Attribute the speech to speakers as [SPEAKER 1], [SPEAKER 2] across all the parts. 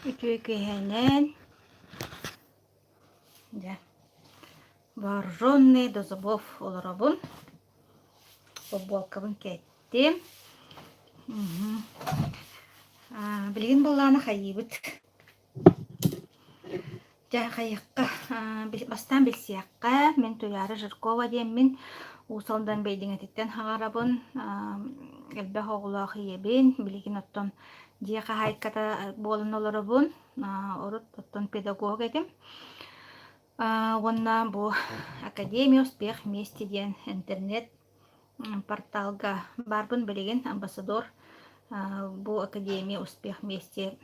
[SPEAKER 1] Үтүө киэһэнэн. Дьэ, вооруженный до зубов олоробун. Футболкабын кэттим. Билигин буоллаҕына хайыыбыт? Дьэ, хайыахха, бастаан билсиэххэ, мин Туйаара Жиркова диэммин, Уус Алдан Бэйдиҥэтиттэн хаҥарабын, элбэх оҕолоох ийэбин, билигин оттон дьиэ хаһаайката буолан олоробун, урут оттон педагог этим. Уонна бу Академия успех вместе диэн интернет порталга баарбын билигин амбассадор бу Академия успех вместе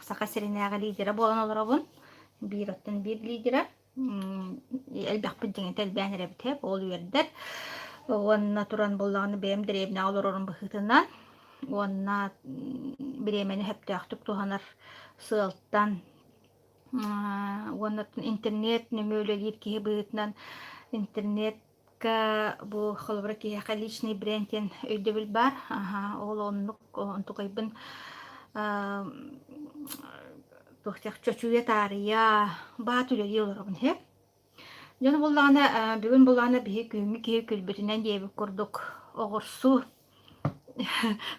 [SPEAKER 1] Саха сиринээҕи лидера буолан олоробун. Биир оттон биир лидера. Элбэхпит дьиҥэтэ элбээн эрэбит һэп, ол үөрдэр. Уонна туран буоллаҕына бэйэм дэриэбинэҕэ олорорум быһыытынан уонна бириэмэни сөптөөхтүк туһанар сыалтан уонна интернет нөҥүө үлэлиир киһи быһыытынан интернет бу холобура киһиэхэ личный бренд диэн өйдөбүл баар. Аһа, ол оннук онтукайбын туох диэх чочуйа таарыйа баат үлэлии олоробун иһэ. Дьон буллаҕына бүгүн буллаҕына биһи күһүҥҥү киһи күлбүтүнэн диэбит курдук оҕурсуу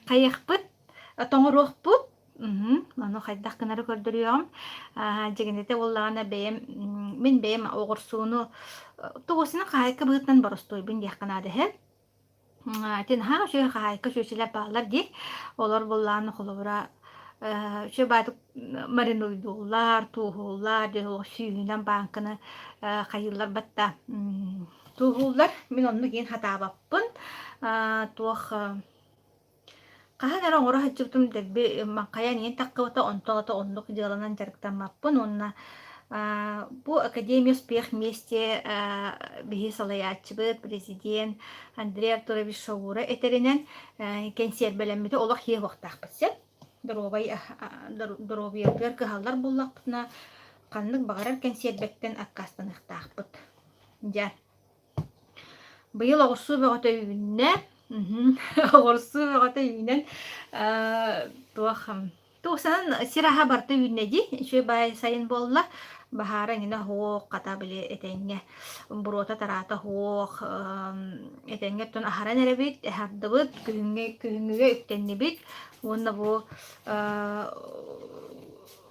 [SPEAKER 1] Хайыахпыт, тоҥоруохпут, ону хайдах гынары көрдөрүөҕүм. Дьигинэтэ буоллаҕына бэйэм мин бэйэм оҕурсууну тугусунан хаһаайка быһыытынан боростуойбун диэххэ наада эһэ. Ити наһаа үчүгэй хаһаайка чүөчэлэр бааллар дии. Олор буоллаҕына холобура үчүгэй баайдык маринуйдууллар, тууһууллар, дьэ сүүһүнэн бааҥканы хайыыллар батта Туоһууллар, мин оннук иһин хатаабаппын. Туох хаһан эрэ оҥоро сылдьыбытым дэлби маҥхайан иһин таххыбыта, онтон ото оннук дьыаланан дьарыктаммаппын уонна бу Академия успех вместе биһи салайааччыбыт, президент Андрей Артурович Шаура этэринэн кэнсиэрбэлэммити олох иһиэ уохтаахпыт сөп. Доруобай доруобуйатыгар кыһаллар буоллахпытына, ханнык баҕарар кэнсиэрбэттэн аккаастаныахтаахпыт. Дьэ, быйыл оҕурсуу бөҕөтө үүннэ. Оҕурсуу бөҕөтө үүнэн туох туохсанан сир аһа барыта үүннэ дии. Үчүгэй баай сайын буолла. Баһаара эҥинэ суох, хата били этэҥҥэ буруота-тараата суох, этэҥҥэ оттон аһаран эрэбит, аһардыбыт, күһүҥҥү күһүҥҥүгэ үктэннибит уонна бу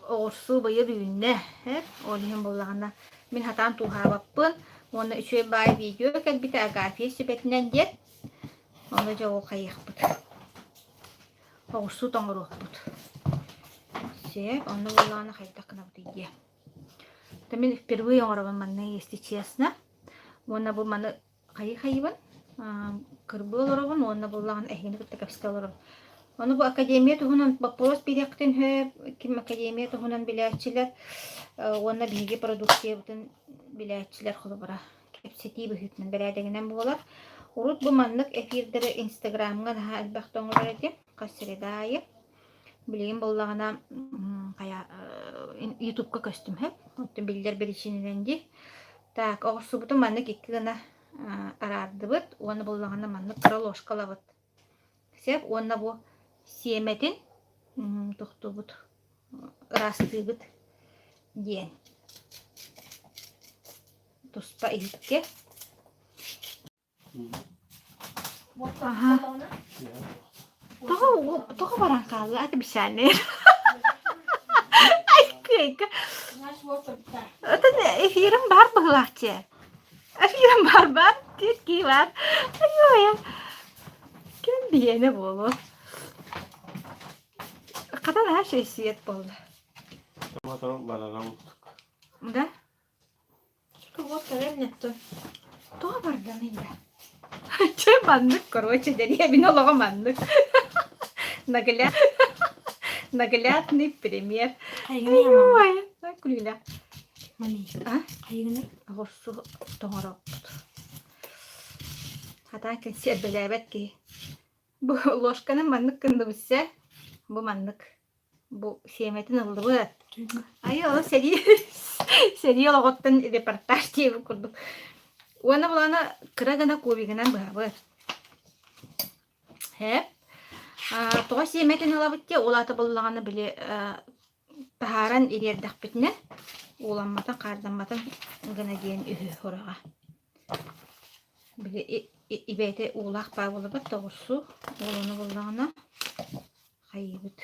[SPEAKER 1] оҕурсуу быйыл үүннэ. Ол иһин буоллаҕына Мин сатаан тууһаабаппын уонна үчүгэй баай видео кэлбитэ Агафья сүбэтинэн диэн. Ону дьэ ол хайыахпыт. Оҕурсуу тоҥоруохпут. Сөп, онно буоллаҕына хайдах гынабытый диэ. Это мин впервые оҥоробун манна, если честно. Уонна бу маны хайыы-хайыыбын кырбыы олоробун уонна буоллаҕына эһигини кытта кэпсэтэ олоробун. Ону бу академия туһунан боппуруос биэриэххитин сөп, ким академия туһунан билээччилэр уонна биһиги продукциябытын билээччилэр холобура кэпсэтии быһыытынан бэрээдэгинэн буолар. Урут бу маннык эфирдэри Инстаграмҥа наһаа элбэхтэ оҥорор этим, хас среда аайы. Билигин буоллаҕына хайа Ютубка көстүм сөп. Оттон биллэр биричиинэнэн дии. Так, оҕурсубутун маннык икки гына араардыбыт уонна буоллаҕына маннык кыра ложкалабыт. Сөп уонна бу сиэмэтин тохтубут ыраастыыбыт диэн туспа иһиккэ Аха. Тоҕо тоҕо баран хаалла обещание Айкыайка. Отон эфирим бар быһылаах дьэ. Эфирим бар бар, кии бар. Айой. Ким биһиэнэ буолуо. Хата наһаа свет буолла. Да? Тоҕо барданый да? Чэ маннык, короче, дэриэбинэ олоҕо маннык. Нагляд... Наглядный пример. Ой, күлүнэ. А? Оҕурсу тоҥороппут. Хатаан кэнсиэрбэлээбэт киһи. Бу ложканы маннык гынныбыт сэ. Бу маннык. Бу сиэмэтин ыллыбыт. Айы ол сэрии сэрии олоҕуттан репортаж диэбит курдук. Уонна булана кыра гына кубигынан быһабыт. Һэп. Тоҕо сиэмэтин ылабыт диye, ол аата буоллаҕына били таһааран ириэрдэхпитинэ ууламматын, хаардамматын гына диэн үһү ураҕа. Били ибээтэ уулаах баа буолабыт тоҕурсу ууланы буллаҕына хайыыбыт.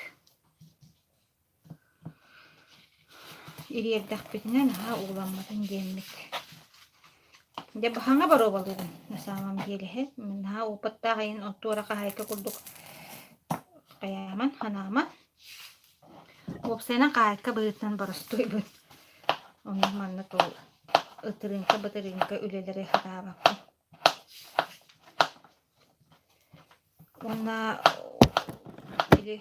[SPEAKER 1] Ириэрдэхпитинэ наһаа ууламматын диэммит. Дьэ баһаҥа боруобалыыбын на самом деле наһаа опыттаах айын туора хаһаайка курдук хайааман ханааман Уопсайынан хаһаайка быһыытынан боростуойбун. Онно манна тол ытырыыҥка-бытырыыҥка үлэлэри сатаабаппын. Уонна били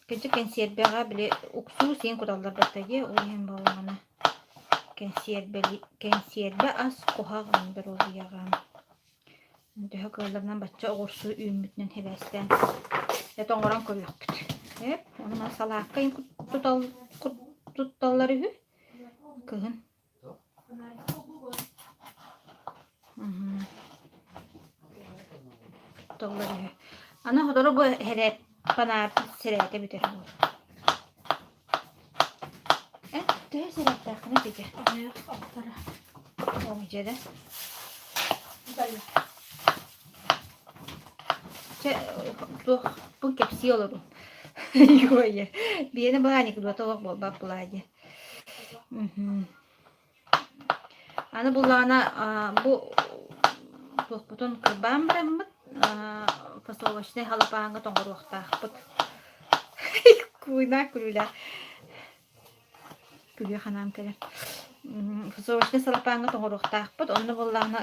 [SPEAKER 1] кырдьык кэнсиэрбэҕэ били уксуус иин куталлар батта дии, ол иһин буоллаҕына кэнсиэрбэли кэнсиэрбэ ас куһаҕан доруобуйаҕа. Төһө кыалларынан бачча оҕурсу үүммүтүнэн сибээстээн эт оҥорон көрүөхпүт. Эп, ону маны салаакка тутал, тутталлар үһү. Кыһын. Тутталлар үһү. Аны сотору бу хэрээт панаарбыт сэрээтэ бүтэр буолар. Э, төһө сэрээттээххиний Петя? Дьэ да. Чэ, туохпун кэпсии олорун. Юойа. Биэни баа анекдота олох буолбат булаа дии. Аны буллаҕына бу туохпутун кырбаан бараммыт фасовочнай халапааҥҥа тоҥоруохтаахпыт. Куйнаах күлүүлээх. Күлүөх анаан кэлэр. Фасовочнай салапааҥҥа тоҥоруохтаахпыт. Онно буоллаҕына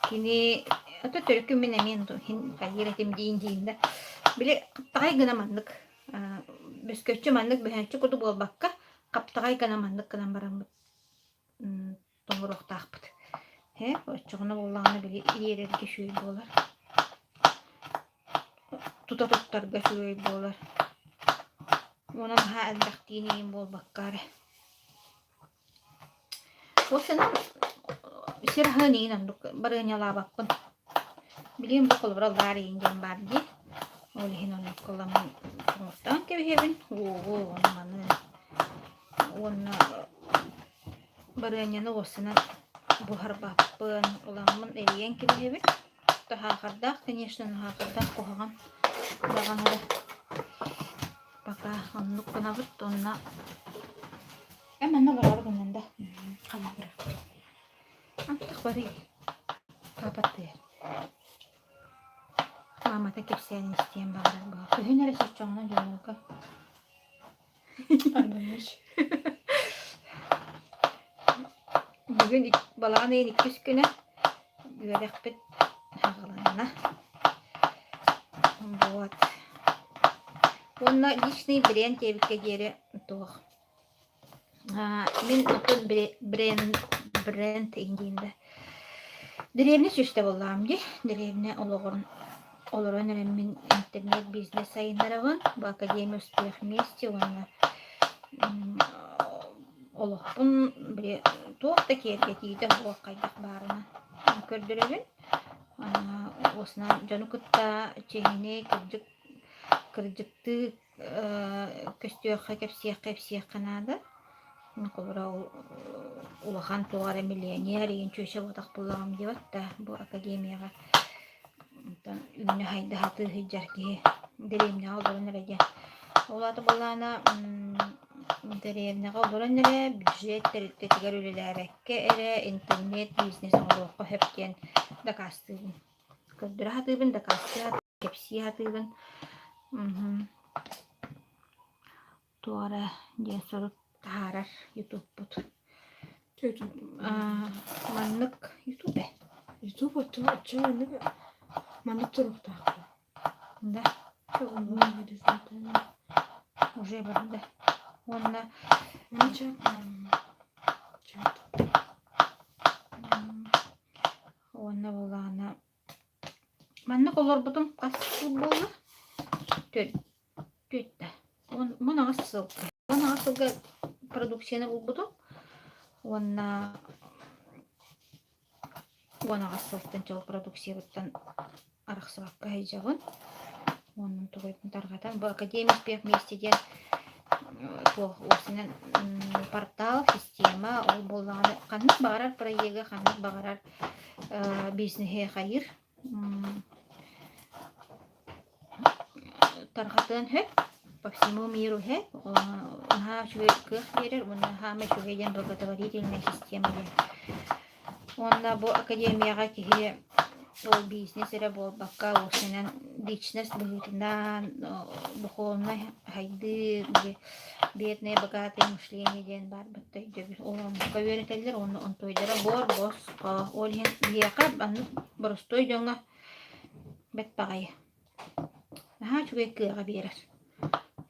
[SPEAKER 1] кини ото төрүкү мин эмиэ хайыыр этим диин диин да. Били хаптаҕай гына маннык бөскөччү маннык бөһөөччү курдук буолбакка хаптаҕай гына маннык гынан бараммыт тоҥоруохтаахпыт. Ээ, оччоҕуна буоллаҕына били ириэрэргэ үчүгэй буолар. Тута туттарга үчүгэй буолар. Уонна наһаа элбэхтиин иин буолбакка эрэ. Ол сынан сир аһын иин оннук барыанньалаабаппын. Билигин бу холобура лаар иин диэн баар дии. Ол иһин оннук ылламмын оҥортоон кэбиһэбин. Уоҕу, ону маны уонна барыанньаны уоссанан буһарбаппын, ыламмын эрийэн кэбиһэбин. Саахардаах, конечно, саахардаах куһаҕан даҕаны да пока оннук гынабыт уонна Э, манна олороору гыннан да.
[SPEAKER 2] Ханна барар?
[SPEAKER 1] Антах барый. Папаттыыр. Маамата кэпсээн истиэн баҕарар буолар. Күһүн эрэ соччоҕуна дьоннорго
[SPEAKER 2] Арбаныш.
[SPEAKER 1] Бүгүн балаҕан ыйын иккис күнэ үөрэхпит аҕаланна. Вот. Уонна личный бренд диэбиккэ диэри туох. Мин оттон бренд бренд диин да Дэриэбинэ сүүстэ буоллаҕым дии. Дэриэбинэ олоҕун олорон эрэммин интернет-бизнес сайыннарабын. Бу Академия успех вместе уонна олохпун били туох да киэргэтиитэ суох хайдах баарынан көрдөрөбүн. Уосунан дьону кытта чиэһинэй, кырдьык кырдьыктыы көстүөххэ, кэпсиэххэ, ипсиэххэ наада. Холобура, улахан туох эрэ миллионер игин чүөчэ буотах буоллаҕым диэбэт да бу академияҕа онтон үүнэ хайда сатыы сылдьар киһи дэриэбинэҕэ олорон эрэ диэн. Ол аата буоллаҕына дэриэбинэҕэ олорон эрэ бюджет тэрилтэтигэр үлэлээбэккэ эрэ интернет бизнес оҥоруохха сөп диэн дакаастыыбын. Көрдөрө сатыыбын, дакаастыы кэпсии сатыыбын. Туох эрэ диэн сурук таһаарар ютубпут. Маннык ютуб ээ.
[SPEAKER 2] Ютуб оччо оччо маннык маннык туруктаах.
[SPEAKER 1] Да. Уже барда. Уонна уонна буоллаҕына Маннык олорбутум хас сыл буолла? Түөрт түөртэ. 18 сыл. 18 сылга продукцияны булбутум. Уонна 18 сылтан чол продукциябыттан арахсыбакка сылдьабын. Уонна тугуйбун тарҕатан бу Академия успех вместе диэн туох уопсайынан портал, система ол буоллаҕына ханнык баҕарар проегы, ханнык баҕарар бизнеһи хайыыр тарҕатыан сөп по всему миру сөп наһаа үчүгэй кыах биэрэр уонна саамай үчүгэй диэн благотворительная система диэн уонна бу академияҕа киһи ол бизнес эрэ буолбакка уопсайынан личность быһыытынан духовнай сайдыы бедное богатое мышление диэн баар батта өйдөбүл ол оннукка үөрэтэллэр уонна онтуойдара буор босхо ол иһин биһиэхэ маннык боростуой дьоҥҥо бэрт баҕайы наһаа үчүгэй кыаҕы биэрэр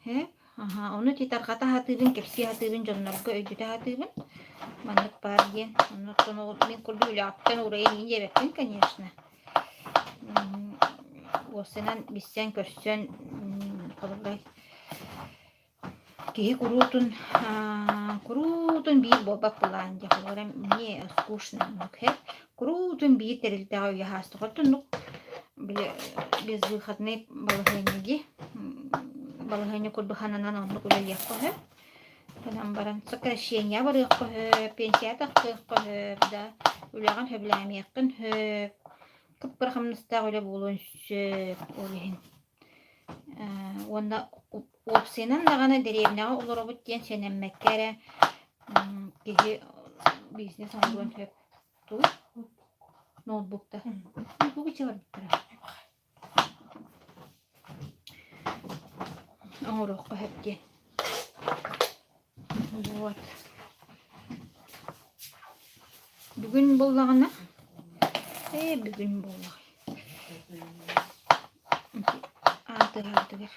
[SPEAKER 1] Ээ, аһаа, ону ити тарҕата сатыыбын, кэпсии сатыыбын, дьоннорго өйдөтө сатыыбын. Маннык баар диэн. Оннуттан ол мин курдук үлэҕиттэн уурайан иһин диэбэппин, конечно. Уопсайынан билсэн-көрсөн, холобура, киһи куруутун куруутун биир буолбат былаан дьэ холобура мне скучно оннук һэ куруутун биир тэрилтэҕэ үйэ саастах оттоннук били безвыходный балаһыанньа дии балаһыанньа курдук сананан оннук үлэлиэххэ сөп гынан баран сокращение барыахха сөп пенсия тахсыахха сөп да үлэҕин сөбүлээмиэххин сөп кып-кыра хамнастаах үлэ буолуон сөп ол иһин уонна уопсайынан даҕаны дэриэбинэҕэ олоробут диэн сэнэммэккэ эрэ киһи бизнес оҥоруон сөп. Тугу? Ноутбукта. Ноутбугу барбыттара. Оҥоруохха сөп диэн. Вот. Бүгүн буоллаҕына, ээ бүгүн буоллаҕай. Аатыгар тугу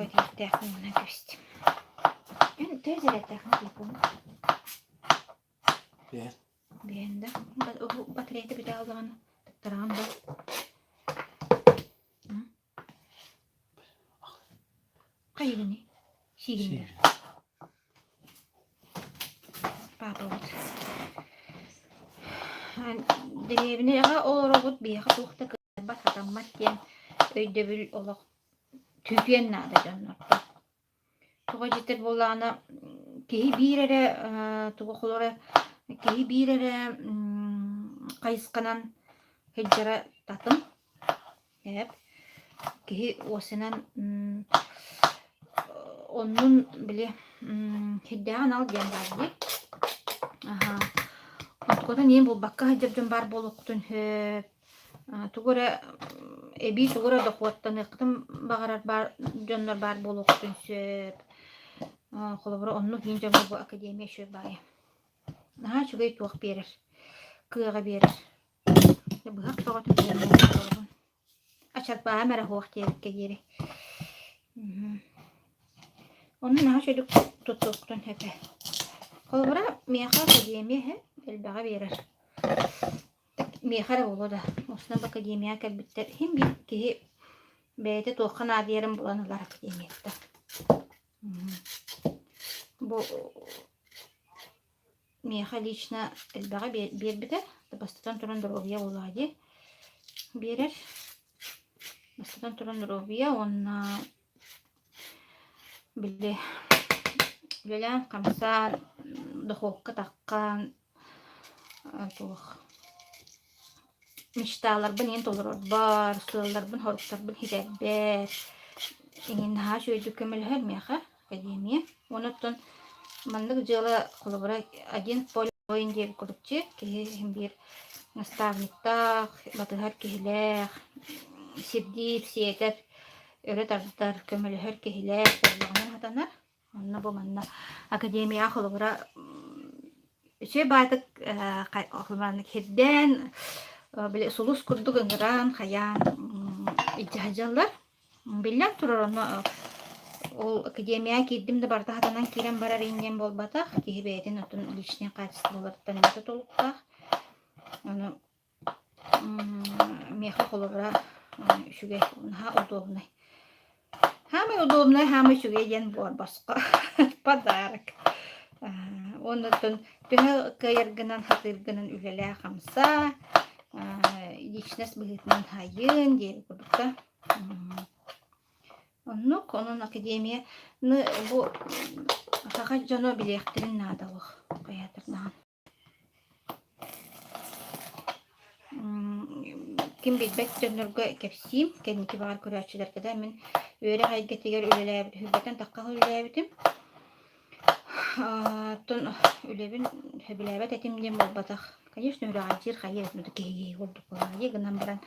[SPEAKER 1] этиэхтээхпин мунан кэбистим. Эн төһө зарядтааххын телефон?
[SPEAKER 3] Биэн.
[SPEAKER 1] Биэн да. Батареята бүтэ аллаҕына тыктараҕын да. Хайыгыный? Сиигин да. Паапабыт. Дэриэбинэҕэ олоробут биһиэхэ туох да кыайбат, хатаммат диэн өйдөбүл олох түтүөн наада дьоннортон. Тоҕо дьиэтэр буоллаҕына киһи биир эрэ тугу холоро киһи биир эрэ хайысханан сылдьара татым Эп. Киһи уосунан оннун били сирдээҕин ал диэн баар дии. Аһаа. Онтукатын иин булбакка сылдьар дьон баар буолуоххутун сөп. Тугу эрэ эбии тугу эрэ дохуоттаныаххытын баҕарар баар дьоннор баар буолуоххутун сөп. Холобура оннук иин дьоҥҥо бу академия үчүгэй баайа. Наһаа үчүгэй туох биэрэр, кыаҕы биэрэр. Быһах бөҕөтүн буолуоҕун. Ачарбаам эрэ суох диэбиккэ диэри. Онно наһаа үчүгэй туттуохтун сөп ээ. Холобура, миэхэ академия иһэ элбэҕи биэрэр. Миэхэ эрэ буолуо да, основном академияҕа кэлбиттэр иһин биир киһи бэйэтэ туохха наадыйарын булан ылар академияттан. Бу Миэхэ лично элбэҕи биэрбитэ. Бастатан туран доруобуйа буоллаҕа дии. Биэрэр. Бастатан туран доруобуйа уонна били үлэлээн-хамсаан, дохуокка таххан туох мечталарбын иһин толорорбор, сыалларбын-соруктарбын ситэрбэр иҥин наһаа үчүгэйдик көмөлөһөр миэхэ академия. Уонна оттон маннык дьыала холобура один в поле воин диэбит курдукчу киһи иһин биир наставниктаах, батыһар киһилээх, сирдиир, сиэтэр, өрө тардар, көмөлөһөр киһилээх буоллаҕына сатанар. Онно бу манна академияҕа холобура үчүгэй баайтык маннык сирдээн били сулус курдук ыҥыраан хайаан илдьэ сылдьаллар. Биллэн турар онно ол академияҕа киирдим да барыта хатанан киирэн барар инниэн буолбатах. Киһи бэйэтин оттон личнэй хаачыстыбаларыттан эмиэ тутулуктаах. Ону Миэхэ холобура үчүгэй, наһаа удобнай. Саамай удобнай, саамай үчүгэй диэн буор босхо подарок. Уонна оттон төһө кыайаргынан, сатыыргынан үлэлээ-хамсаа. Личность быһыытынан хайын диэбит курдукка. Оннук, онон академияны бу саха дьоно билиэхтэрин наада олох хайаатар даҕаны. Ким билбэт дьоннорго кэпсиим, кэнники баҕар көрөөччүлэргэ да мин үөрэх эйгэтигэр үлэлээбит, үһүрбэтэн тахха үлэлээбитим. Оттон үлэбин сөбүлээбэт этим диэн буолбатах. Конечно, үрэҕэлдьиир хайа да киһи курдук буолаайы гынан баран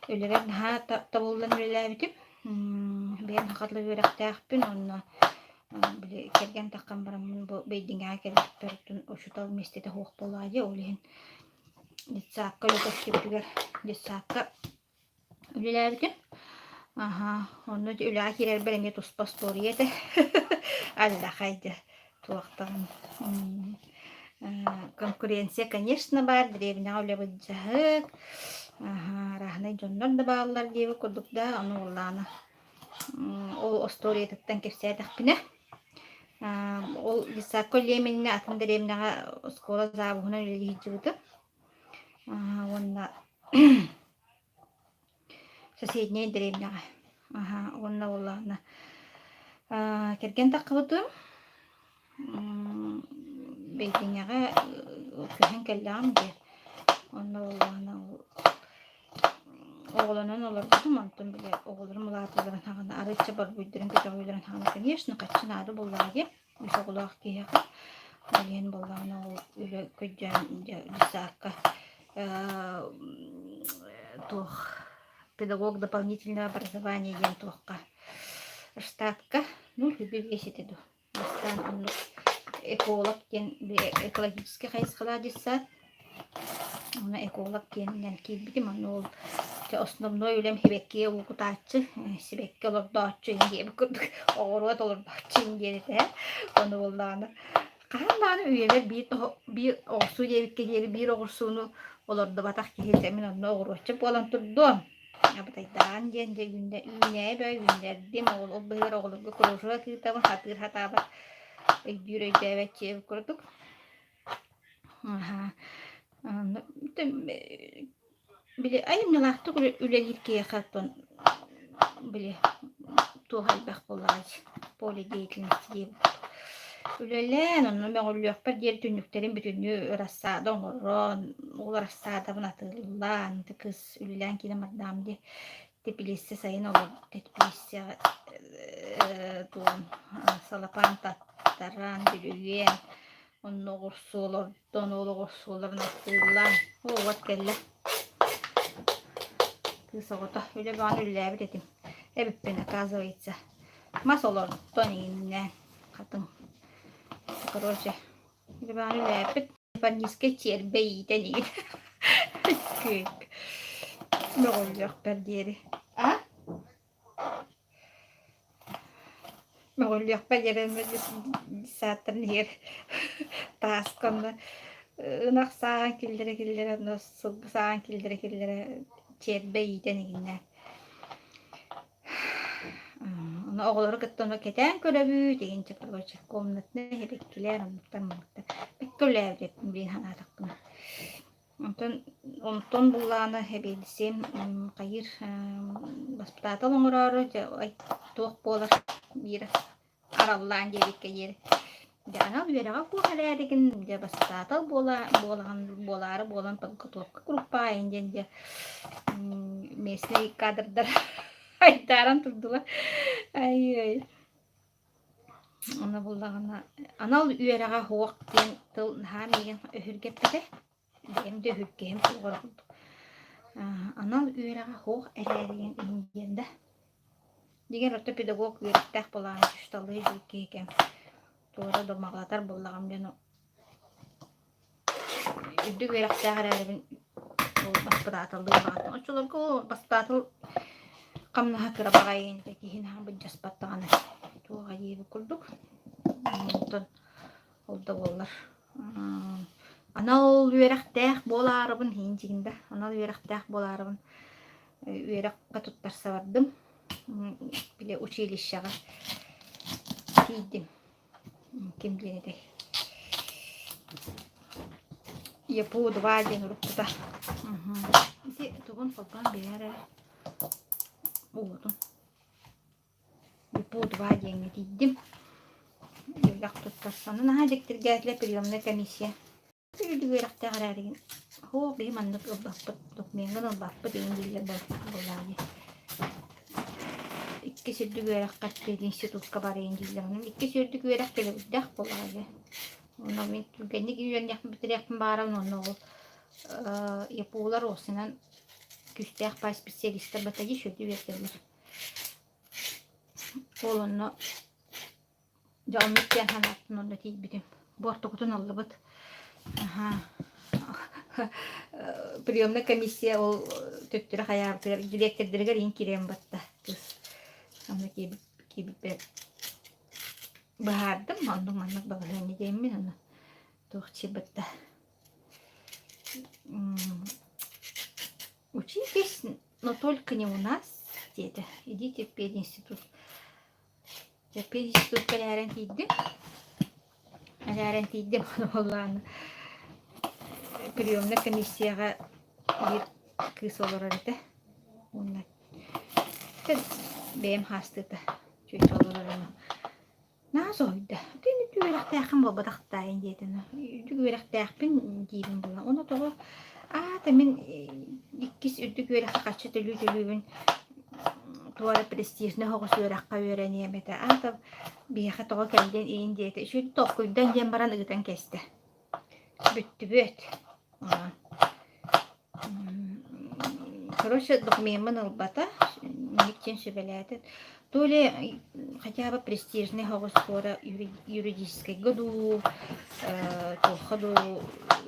[SPEAKER 1] үлэбэр наһаа табыллан үлэлээбитим. Бэйэм сахалыы үөрэхтээхпин уонна били кэргэн таххан бараммын бу Бэйдиҥэҕэ кэлбиппэр учуутал миэстэтэ суох буолаайы ол иһин детсадка үлэ көстүбүтүгэр детсадка Үлэлээбитим. Аһаа, онно дьэ үлэҕэ киирэрбэр эмиэ туспа остуоруйа этэ. Аллахай дьэ, туохтан конкуренция, конечно, баар, дэриэбинэҕэ үлэ былдьаһык, аһаа, арааһынай дьоннор да бааллар диэбит курдук да, ону уоллаана ол остуоруйатыттан кэпсээтэхпинэ, ол детсадка үлэлиэм атын дэриэбинэҕэ оскуола завуһунан үлэлии сылдьыбытым. Уонна соседняй дэриэбинэҕэ аһаа уонна буоллаҕына кэргэн таххыбытым Бэйдиҥэҕэ көһөн кэллэҕим дии онно буоллаҕына оҕолонон олорбутум онтон били оҕолорум улааталларын саҕана арыычча борбуйдарын көтөҕүүлэрин саҕана конечно хаччы наада буоллаҕа дии үс оҕолоох киһиэхэ ол иһин буоллаҕына ол үлэ көрдөөн детсадка туох педагог дополнительного образования диэн туохха штатка ну люби весь ити дуо бастаан оннук эколог диэн экологическай хайысхалаах детсад Уонна эколог диэнинэн киирбитим. Онно ол основной үлэм сибэккигэ уу кутааччы, сибэкки олордооччу диэбит курдук оҕуруот олордооччу диэн этэ. Ону буоллаҕына хаһан даҕаны үйэбэр биир биир оҕурсуу диэбиккэ диэри биир оҕурсууну олордубатах киһи этэ. Мин онно оҕуруотчу буолан турдуом. Абытайдаан диэн дьэ үүнээйи бөҕө үүннэрдим. Ол ол быһыгар оҕолорго кружок ыытабын, хатыыр хатаабат, өйдүүр өйдөөбөт диэбит курдук. Аһаа, били айымньылаахтык үлэлиир киһиэхэ оттон били туох элбэх буоллаҕай поле деятельности диэбит үлэлээн онно мөҕүллүөхпэр диэри түннүктэрин бүтүннүү рассада оҥорон ол рассадабын атыылаан ити кыыс үлэлээн киирэн бардаҕым дии теплица сайын олор теплицаҕа тугун салапаан таттаран бүлүүйэн Онно оҕурсуолартан ол оҕурсуоларын астыыллаан оо от кэллэ. Кыыс оҕото үлэ бөҕөнү үлэлээбит этим. Эбиппин оказывается. Мас олортон иҥиннээн хатыҥ. Короче, үлэ бөҕөнү үлэлээппит. Парническай чиэрбэ иитэн иҥин. Мөҕүллүөхпэр диэри. А? Мөҕүллүөхпэр диэри сааттарын иһигэр тааска онно ынах сааҕын киллэрэ-киллэрэ онно сылгы сааҕын киллэрэ-киллэрэ чиэрбэ иитэн иҥиннээн Ону оҕолору кытта ону кэтээн көрөбүт игин короче комнатный эбэккилэр оннуктар манныктар бэккэ үлээбит билин санаатахпына Онтон онтон буллаҕына эбиэдисиэм хайыыр баспытаатал оҥороору дьэ туох буолар биир араллаан диэбиккэ диэри дьэ анал үөрэҕэ суох эрээригин дьэ баспытаатал буола буолаҕын буолаары буолан подготовка группаайын диэн дьэ местный кадрдар айдааран турдулар ай Онно буллаҕына анал үөрэҕэ суох диэн тыл наһаа миигин өһүргэппитэ. Бэйэм да өһүргэһим суоҕар курдук. Анал үөрэҕэ суох эрээригин иһин диэн да. Дьиҥэр орто педагог үөрэхтээх буолаҕын учууталлыы биир киһи кэм туора домоҕолотор буоллаҕым диэн Үрдүк үөрэхтээх эрээрибин ол баспытааталлыы баҕаттым. Оччолорго ол баспытаатал хамнаһа кыра баҕайы инитэ киһи наһаа былдьаспат даҕаны туоҕа диэбит курдук. Онтон ол да буоллар анал үөрэхтээх буолаарыбын иһин дьиҥ да анал үөрэхтээх буолаарыбын үөрэххэ туттарса бардым. Били училищеҕа тиийдим. Ким диэн этэй? Япу 2 диэн уруккута. Ити тугун холбоон биэрэр эрэ. Уотун. Депо-2 диэҥҥэ тиийдим. Үөрэх туттарсан. Наһаа дьиктиргээтилэр приемная комиссия. Үрдүк үөрэхтээх эрээригин һуох биһи маннык ылбаппыт, докумеҥҥын ылбаппыт игин дииллэр буоллаҕа дии. Иккис үрдүк үөрэххэ пединститутка барайын дииллэр. Онон иккис үрдүк үөрэх төлөбүрдээх буоллаҕа дии. Онно мин түргэнник үөрэниэхпин бүтэриэхпин баҕарабын уонна ол ЯПУлар уопсайынан күүстээх баай специалистар батаги сүрдүү үөрдэллэр. Ол онно Дьэ оннук диэн санааттан онно тиийбитим. Буортукутун ыллыбыт. Аһаа. Приемная комиссия ол төттөрү хайаабытыгар дириэктэрдэригэр иин киирэн батта кыыс. Онно киирбит киирбиппэр быһаардым. Оннук маннык балаһыанньа диэммин ону туох чыйбытта. Учитесь, но только не у нас, диэтэ. Идите в пединститут. Дьэ, пединститутка элээрэн тиийдим. Элээрэн тиийдим буоллаҕына приемнай комиссияҕа биир кыыс олорор этэ. Уонна бэйэм хаастыыта чүөчэ олорор ама Наһаа соһуйда. Ити үрдүк үөрэхтээххин буолбатах таайын диэтэ. Үрдүк үөрэхтээхпин диибин буолла. Ону тоҕо аата мин иккис үрдүк үөрэххэ харчы төлүү-төлүүбүн туох эрэ престижнэй соҕус үөрэххэ үөрэниэм этэ. Аата биһиэхэ тоҕо кэллин иин диэтэ. Үчүгэй толкуйдан диэн баран ыытан кэстэ. Бүттүбүөт. Короче, докумеммын ылбата, инник сүбэлээтэ. То ли хотя бы престижный соҕус скоро юридическайга дуу, туохха дуу,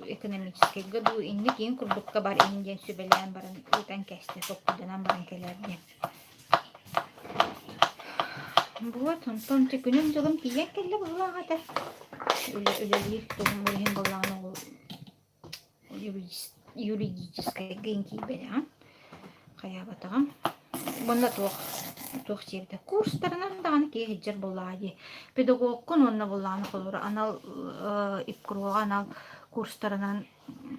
[SPEAKER 1] экономическайга дуу, инник иин курдукка бар иһин диэн сүбэлээн баран ыытан кэстэ, толкуйданан баран кэлээр диэн. Вот, онтон күнүм-дьылым тиийэн кэллэ быһыылаах этэ. Үлэлиир тугум иһин буоллаҕына ол юридическайга киирбэтэҕим, хайаабатаҕым. Уонна туох туох диэбитэ курстарынан даҕаны киһи сылдьар буоллаҕа дии. Педагогкун уонна буоллаҕына холобура анал ИПКРО-ҕа анал курстарынан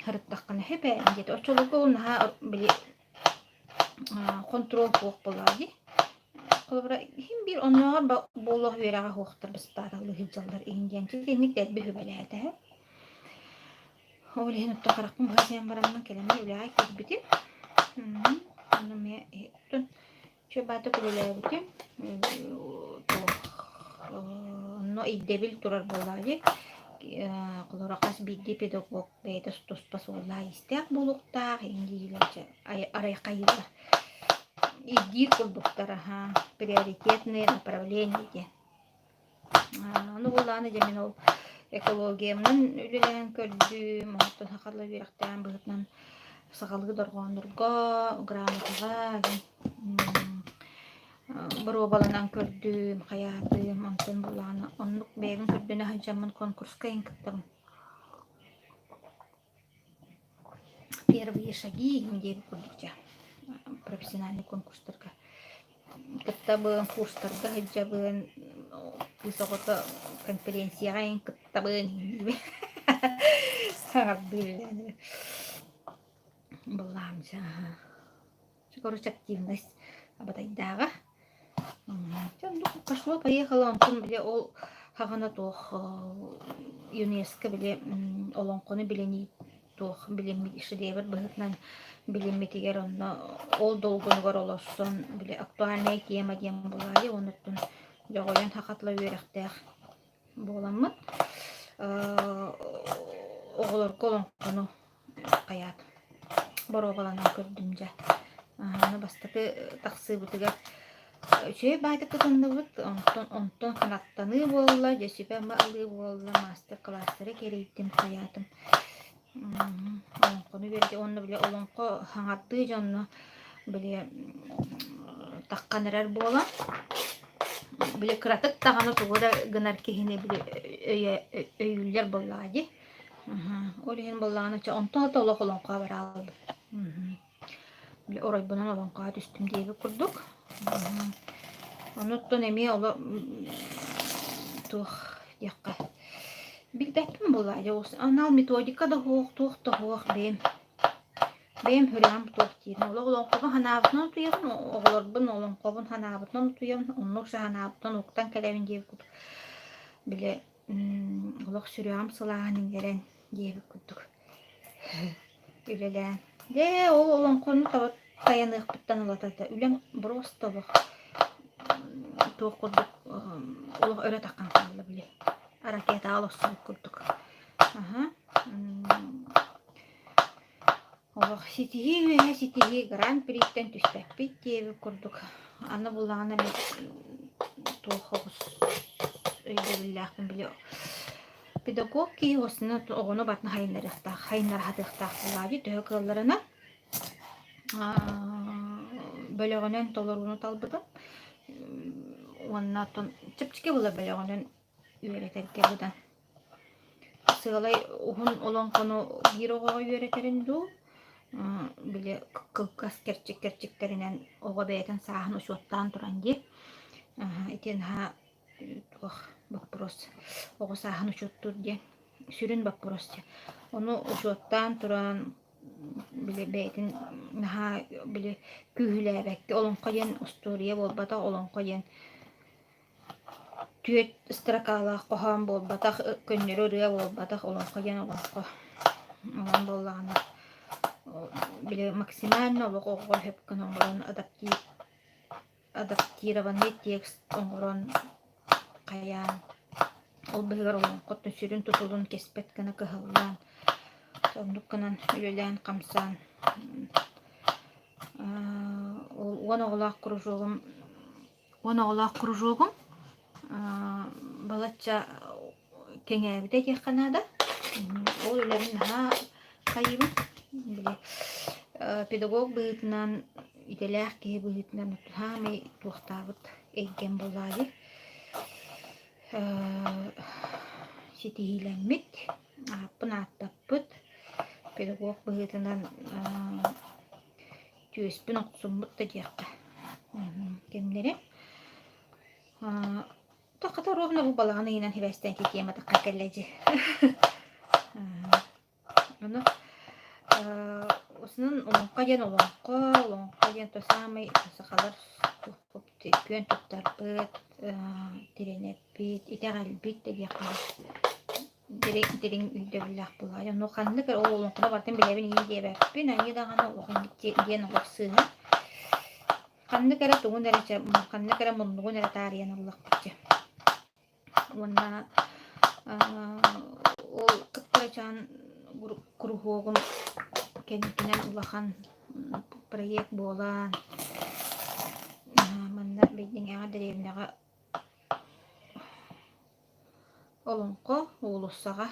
[SPEAKER 1] сырыттаххына сөп ээ диэтэ. Оччолорго ол наһаа били хонтуруол суох буоллаҕа дии. Холобура иһин биир оннооҕор буолуох үөрэҕэ суохтар быспааталыы сылдьаллар иһин диэн итинник дэлби сүбэлээтэ. Ол иһин оттон харахпын быһа сиэн бараммын кэлэммин үлэҕэ киирбитим. Онно эмиэ оттон үчүгэй баатык үлэлээбитим. Туох онно ирдэбил турар буоллаҕа дии. Холобура хас биирдии педагог бэйэтэ туспа суоллаах-иистээх буолуохтаах, иҥниилэр дьэ арай хайыылар ирдиир курдуктар аһаа приоритетные направления диэн. Ону буоллаҕына дьэ мин ол экологиянан үлэлээн көрдүм, онтон сахалыы үөрэхтээн быһыытынан сахалыы дорҕооннорго, грамотаҕа боруобаланан көрдүм, хайаатым, онтон буоллаҕына оннук бэйэбин көрдөнө сылдьаммын конкурска иһин кыттабын. Первые шаги диэбит курдук дьэ профессиональнай конкурстарга кыттабын, курстарга сылдьабын, кыыс оҕото конференцияҕа иһин кыттабын саҥардыы үлэлээн былаам дьэ Короче, активность абатайдааҕа. Пошло поехало, онтон били ол хаҕана туох ЮНЕСКО били олоҥхону билинии туох билиммит шедевр быһыытынан билиммитигэр онно ол долгунугар олорсон били актуальная тема диэн булаайы онуттан дьоҕойон хахатла үөрэхтээх буоламмыт оҕолорго олоҥхону хайаат боруобаланан көрдүм дьэ аны бастакы тахсыыбытыгар үчүгэй баайдык кытынныбыт онтон онтон канаттаныы буолла дьэ сүбэ-ама ылыы буолла маастар-кылаастары кэрийдим хайаатым олоҥхону үөрдэ уонна били олоҥхо хаҥардыы дьонно били таххан эрэр буолан били кыратык даҕаны тугу да гынар киһини били өйө өйүүллэр буоллаҕа дии Ол иһин буоллаҕына чэ онтон да олох олоҥхоҕо бараалбыт. Били оройбунан олоҥхоҕо түстүм диэбит курдук. Онуттан эмиэ оло туох диэххэ билбэппин буоллаа дьэ анал методика да суох, туох да суох бэйэм. Бэйэм сүрэҕим туох диирин олох олоҥхобун санаабытынан утуйабын, оҕолорбун олоҥхобун санаабытынан утуйабын, оннук санаабытынан уһуктан кэлэбин диэбит курдук. Били олох сүрэҕим сылааһын иҥэрэн диэбит курдук үлэлээн. Дьэ, ол олоҥхону таба тайаныахпыттан ылата да үлэм просто олох туох курдук олох өрө таххан хаалла били ракетаҕа олорсубут курдук. Аһа. Олох ситиһии үөһэ ситиһии гран-приттэн түспэппит диэбит курдук. Аны буллаҕына мин туох оҕус өйдөбүллээхпин били педагог киһи осуна оҕону барытын хайыннарыахтаах, хайыннара сатыахтаах буоллаҕа дии төһө кыалларынан. Бөлөҕүнэн толорууну талбытым. Уонна оттон чэпчэки буолар бөлөҕүнэн үөрэтэргэ быдан. Сыалай уһун олоҥхону биир оҕоҕо үөрэтэрин дуу, били кылгас кэрчик кэрчиктэринэн оҕо бэйэтин сааһын учуоттаан туран дии. Ити наһаа туох боппуруос оҕо сааһын учуоттуур диэн сүрүн боппуруос диэн. Ону учуоттаан туран били бэйэтин наһаа били күүһүлээбэккэ олоҥхо диэн устуоруйа буолбатах, олоҥхо диэн Түөрт строкалаах хоһоон буолбатах, көннөрү ырыа буолбатах, олоҥхо диэн олоҥхо. Онон буоллаҕына били максимально олох оҕоҕо сөп гына оҥорон адаптированный текст оҥорон хайаан ол быһыгар олоҥхоттон сүрүн тутулун кэспэт гына кыһаллаан оннук гынан үлэлээн-хамсаан ол уон оҕолоох кружогум Уон оҕолоох кружогум балачча кэҥээбитэ диэххэ наада. Ол үлэбин наһаа хайыыбын. Били педагог быһыытынан, идэлээх киһи быһыытынан саамай туохтаабыт эйгэм буоллаҕа дии. Ситиһиилэммит, ааппын ааттаппыт педагог быһыытынан түөспүн охсуммут да диэххэ кэмнэрэ Хата ровно бу балаҕан ыйынан сибээстээн ити тема таххан кэллэ дии. Ону основном олоҥхо диэн олоҥхо, олоҥхо диэн то самый сахалар күөн туттарбыт, тирэнэрбит, итэҕэлбит да диэххэ дириҥ дириҥ өйдөбүллээх буолаайа. Ону ханнык эрэ ол олоҥхону барытын билэбин инньэ диэбэппин, аньыы даҕаны улахан диэн олох сыыһа. Ханнык эрэ тугун эрэ чэ ханнык эрэ муннугун эрэ таарыйан ыллахпыт дьэ. Уонна ол кыптарачаан куруһуогум кэнникинэн улахан проект буолан манна Бэйдиҥэҕэ дэриэбинэҕэ Олоҥхо уулуссаҕа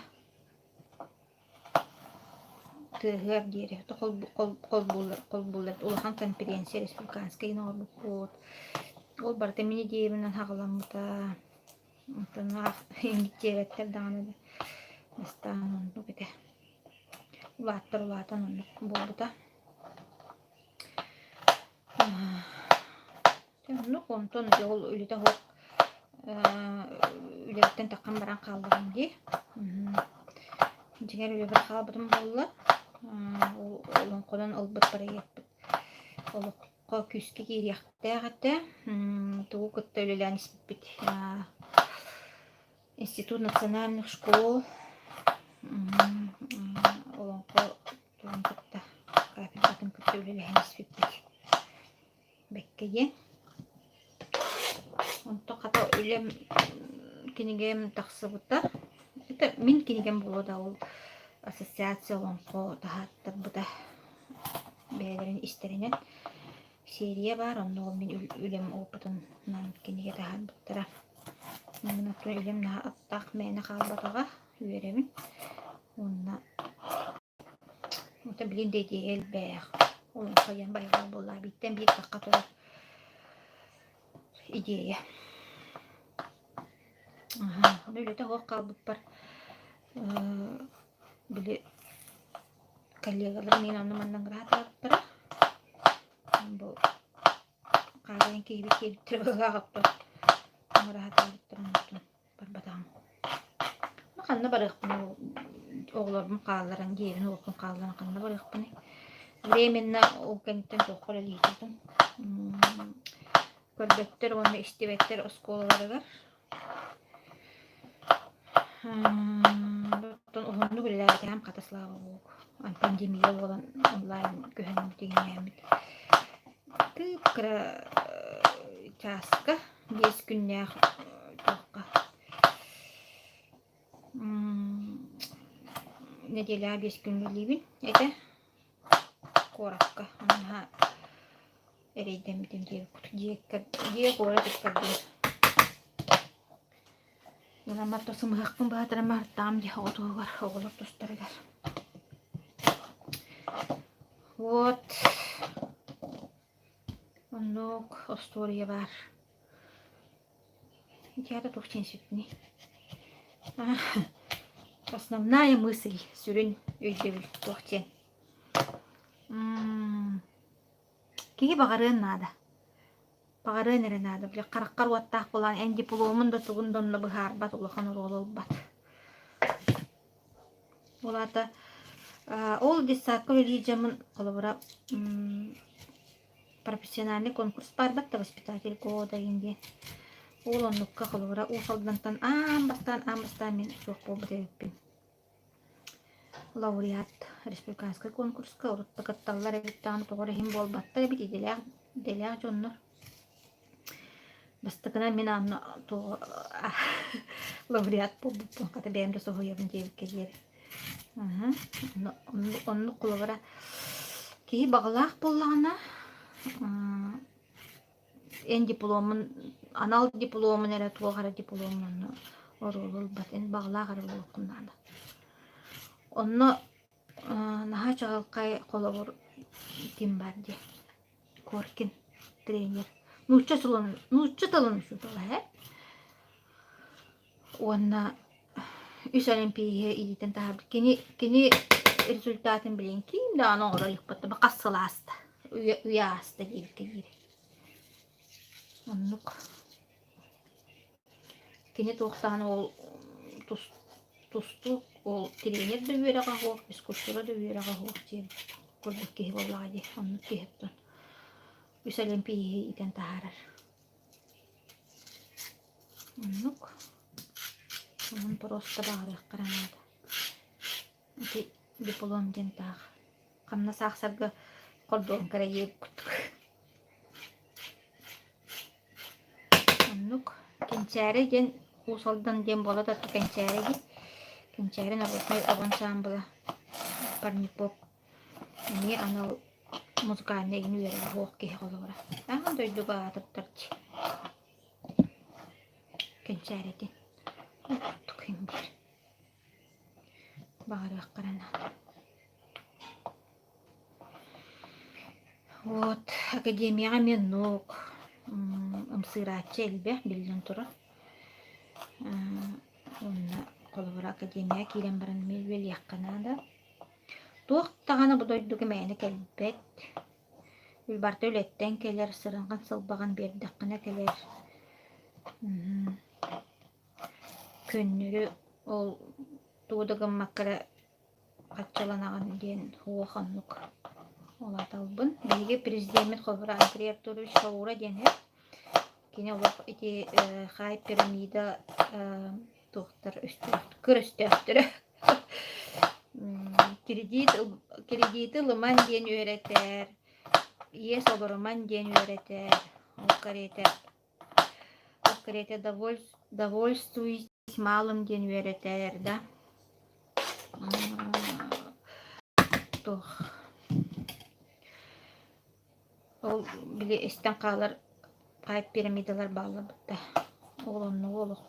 [SPEAKER 1] тыаһыар диэри холбууллар улахан конференция республиканскай оҥорбуппут. Ол барыта мин идеябынан саҕаламмыта. Онтон диэбэттэр даҕаны да бастаан оннук этэ. Улааттар улаатан оннук буолбута. Оннук, онтон дьэ ол үлэтэ суох үлэбиттэн таххан баран хааллаҕым дии. Дьиҥэр үлэбэр хаалбытым буолла. Ол олоҥхонон ылбыт проекпыт олоххо күүскэ киириэхтээх этэ. Тугу кытта үлэлээн испиппит Институт национальных школ олоҥхо тугун кытта кафедратын кытта үлэлэһэн испиппит. Бэккэ диэн. Онтон хата үлэм кинигэм тахсыбыта. Это мин кинигэм буолуо да ол ассоциация олоҥхо таһааттарбыта бэйэлэрин истэринэн серия баар онно ол мин үлэм опытынан кинигэ таһаарбыттара. Манна үлэм наһаа аптаах мээнэ хаалбатаҕа үөрэбин. Уонна Оттон билигин да идиэйэ элбэх. Олоҥхо диэн байҕал буолла. Бииртэн биир тахха турар идиэйэ. Аһа, ону үлэтэ суох хаалбыппар били коллегаларым миин онно-манна ыҥыраатаабыттара. Бу хаалайын киһибит диэбиттэрэ быһыылаах оттон ыҥыраатаабыттарын онтон Барбатаҕым. Ханна барыахпыный оҕолорбун хаалларан, дьиэбин-уоппун хаалларан ханна барыахпыный? Временно ол кэнниттэн туохха үлэлиирбитин көрбөттөр уонна истибэттэр оскуолаларыгар. Оттон уһуннук үлэлээбэтэҕим хата слава богу. Пандемия буолан онлайн көһөн тиҥнээммит. Кып-кыра чааска 5 күннээх туохха нэдиэлэҕэ 5 күн үлэлиибин этэ куоракка наһаа эрэйдэммитим диэбит дьиэ дьиэ куорат ыккардыгар Ылан барта сымыһахпын баатыран баартаам дьэ оҕотугар оҕолор тустарыгар вот оннук остуоруйа баар Театр туох диэн сүтүнүй? Основная мысль сүрүн өйдөбүл туох диэн? Киһи баҕарыан наада. Баҕарыан эрэ наада. Били хараххар уоттаах буолан эн дипломун да тугун да онно быһаарбат, улахан оруолу ылбат. Ол аата ол детсадка үлэлиир дьоммун холобура профессиональный конкурс баарбат да воспитатель года диэн. Ол оннукка холобура Уус Алдантан аан бастаан аан бастаан мин суох буолбут эбиппин. Лауреат республиканскай конкурска урут да кытталлар эбит даҕаны тоҕо эрэ иһин буолбаттар эбит идэлээх идэлээх дьоннор. Бастакынан мин аанна туох лауреат буолбуппун хата бэйэм да соһуйабын диэбиккэ диэри. Оннук холобура киһи баҕалаах буоллаҕына эн дипломун анал дипломун эрэ туох эрэ дипломун онно оруолу ылбат эн баҕалаах эрэ буолуоххун наада. Онно наһаа чаҕылхай холобур ким баар дии Коркин тренер нуучча тылын нуучча тылын учуутала ээ уонна үс олимпиеһы иитэн таһаарбыт. Кини кини результатын билин ким даҕаны оҥоро иликпит хас сыл ааста үйэ, үйэ ааста диэбиккэ диэри. Оннук. Кини туохтаан ол тус, тустуук ол тренер да үөрэҕэ суох, физкультура да үөрэҕэ суох диэн курдук киһи буоллаҕа дии. Оннук киһиттэн үс олимпиеһы иитэн таһаарар. Оннук. Онон просто баҕарыахха эрэ наада. Ити диплом диэн таах. Хамнас аахсарга хордуоҥка эрэ диэбит курдук. Оннук. Кэнчээри диэн Уус Алдан диэн буола да Кэнчээри диэн. Кэнчээри народнай оҕо ансаамбыла парников эмиэ анал музыкальнай игин үөрэҕэ суох киһи холобура. Аан дойдуга аатырдар дии. Кэнчээритин. Ол курдук иҥ биир. Баҕарыахха эрэ наада. Вот, академияҕа эмиэ оннук ымсыырааччы элбэх, биллэн турар. Уонна холобура академияҕа киирэн баран эмиэ үлэлиэххэ наада. Туох даҕаны бу дойдуга мээнэ кэлбэт. Барыта үлэттэн кэлэр, сыраҕын-сылбаҕын биэрдэххинэ кэлэр. Көннөрү ол тугу да гыммакка эрэ хаччаланаҕын диэн суох оннук улааталбын. Биһиги президеммит холобура Андрей Артурович Шаура диэн үһү. Кини олох ити хай пирамида туохтар өстөөх кыр өстөөхтөрө кредит кредити ылыман диэн үөрэтэр, иэс олоруман диэн үөрэтэр, ол кэриэтэ ол кэриэтэ довольствуйтесь малым диэн үөрэтэр да туох ол били истэн хаалар хайа пирамидалар бааллар бытта ол оннугу олох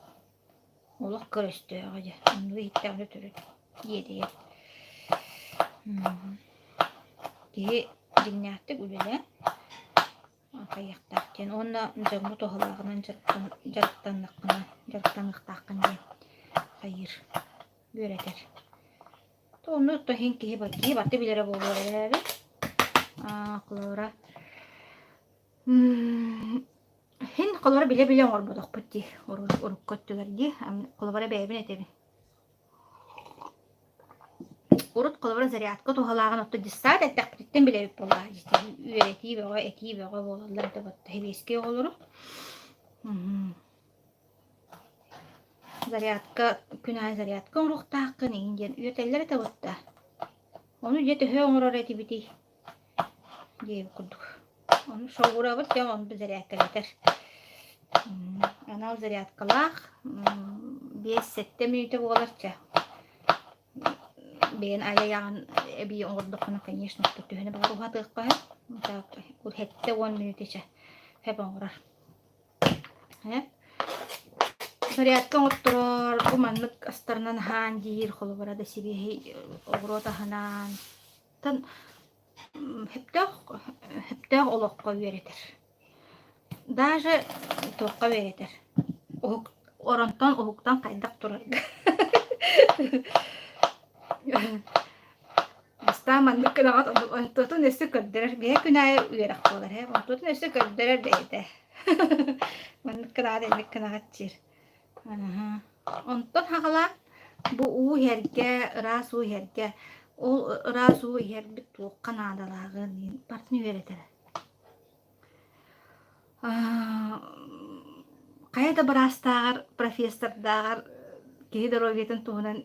[SPEAKER 1] олох кыр өстөөҕө дьэ оннугу иһиттэҕинэ төрүт иэдэйэр киһи дьиҥнээхтик үлэлээн хайыахтаах диэн уонна дьоҥҥо туһалааҕынан дьарыктаннаххына дьарыктаныахтааххын диэн хайыыр үөрэтэр онно то иһин киһи киһи барыта билэрэ буолуо эрээри холобура иһин холобура билэ-билэ оҥорботохпут дии урукку өттүгэр дии холобура бэйэбин этэбин. Урут холобура зарядка туһалааҕын отто дьыссаат эттэхпититтэн билэбит буоллаҕа үөрэтии бөҕө, этии бөҕө буолаллар да батта сэбиэскэй оҕолору. Зарядка күн аайы зарядка оҥоруохтааххын иҥин диэн үөрэтэллэр этэ батта. Ону дьэ төһө оҥорор этибитий диэбит курдук. Ону шоурабыт дьэ ону зарядкалатар. Анал зарядкалаах 5-7 мүнүүтэ буолар чэ. Бэйэн айайаҕын эбии оҥордоххуна, конечно, төһөнү баҕар уһатыахха сөп. 70 мүнүүтэ чэ хэп оҥорор. Зарядка оҥотторор, бу маннык астарынан аһаан диир, холобура да сибиэһэй оҕуруот аһынан. Тан сөптөөх сөптөөх олоххо үөрэтэр. Даже туохха үөрэтэр? Уһук оронтон уһуктан хайдах турарга. Бастаан маннык гынаҕыт онтуотун өссө көрдөрөр. Бэйэ күн аайы үөрэх буолар ээ. Онтуотун өссө көрдөрөр бэйэтэ. Маннык гынаҕыт, инник гынаҕыт диир. Онтон хаҕалаан бу уу иһэргэ, ыраас уу иһэргэ, ол ыраас уу иһэрбит туохха наадалааҕын барытын үөрэтэрэ. Хайа да быраастааҕар, профессордааҕар киһи доруобуйатын туһунан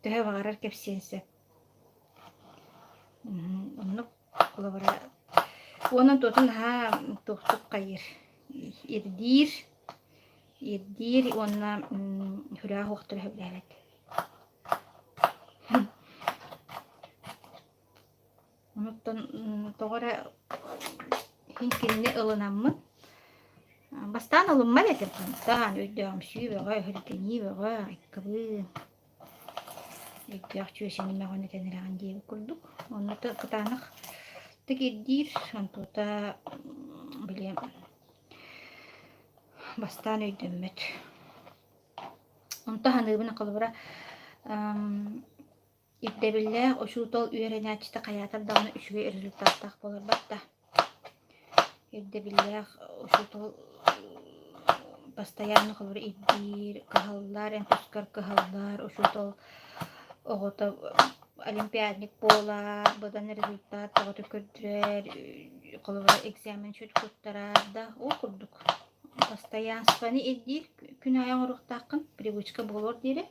[SPEAKER 1] төһө баҕарар кэпсиэн сөп. Оннук холобура уонна туотун наһаа туохтук хайыыр ирдиир ирдиир уонна сүрэҕэ суохтары сөбүлээбэт. Онуттан тоҕо эрэ иһин кинини ылынаммын бастаан ылыммат этим бастаан өйдөөҕүмсүү бөҕө, өһүргэнии бөҕө, айкабыы өйдөөх чүөчэни мөҕөн этэн эрэҕин диэбит курдук. Онно кытаанах ирдиир, онтута били бастаан өйдөммөт. Онто саныыбын холобура Ирдэбиллээх учуутал үөрэнээччитэ хайаатар даҕаны үчүгэй результаттаах буоларбат да. Ирдэбиллээх учуутал постоянно холобура ирдиир, кыһаллар, эн тускар кыһаллар, учуутал оҕото олимпиадник буолар, быдан результат бөҕөтө көрдөрөр, холобура экзамен чуть туттарар да, ол курдук. Постоянствоны ирдиир күн аайы оҥоруохтааххын, привычка буолуор диэри.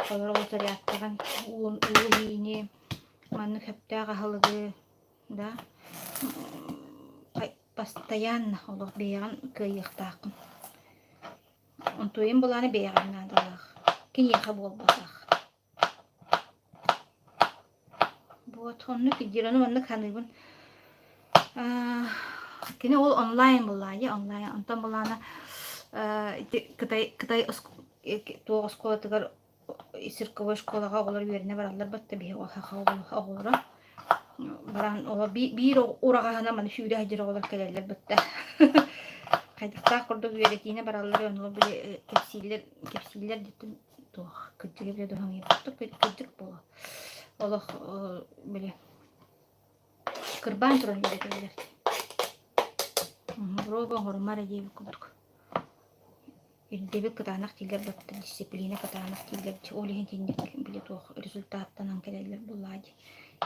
[SPEAKER 1] Олору зарядкаҕын уун уу иһиини, маннык сөптөөх аһылыгы да постоянно олох бэйэҕин кыайыахтааххын. Онтуйун былаана бэйэҕин наадалаах, киниэхэ буолбатах. Вот оннук идеяны маннык саныыбын. Кини ол онлайн буоллаҕа онлайн. Онтон былаана ити Кытай Кытай туох оскуолатыгар цирковой школаҕа оҕолор үөрэнэ бараллар батта биһи саха оҕолоро баран оҕо биир ураҕаһынан маны сүүрэ сылдьар оҕолор кэлэллэр батта хайдахтаах курдук үөрэтиини бараллар ону били кэпсииллэр кэпсииллэр диттин туох кырдьыгы билэ дуһаҥыйбыттык кырдьык буолуо олох били кырбаан туран үөрэтэллэр уруок оҥорумар эрэ диэбит курдук ирдэбил кытаанах дииллэр батта дисциплина кытаанах дииллэр ол иһин итинник били туох результаттанан кэлэллэр буоллаҕа дии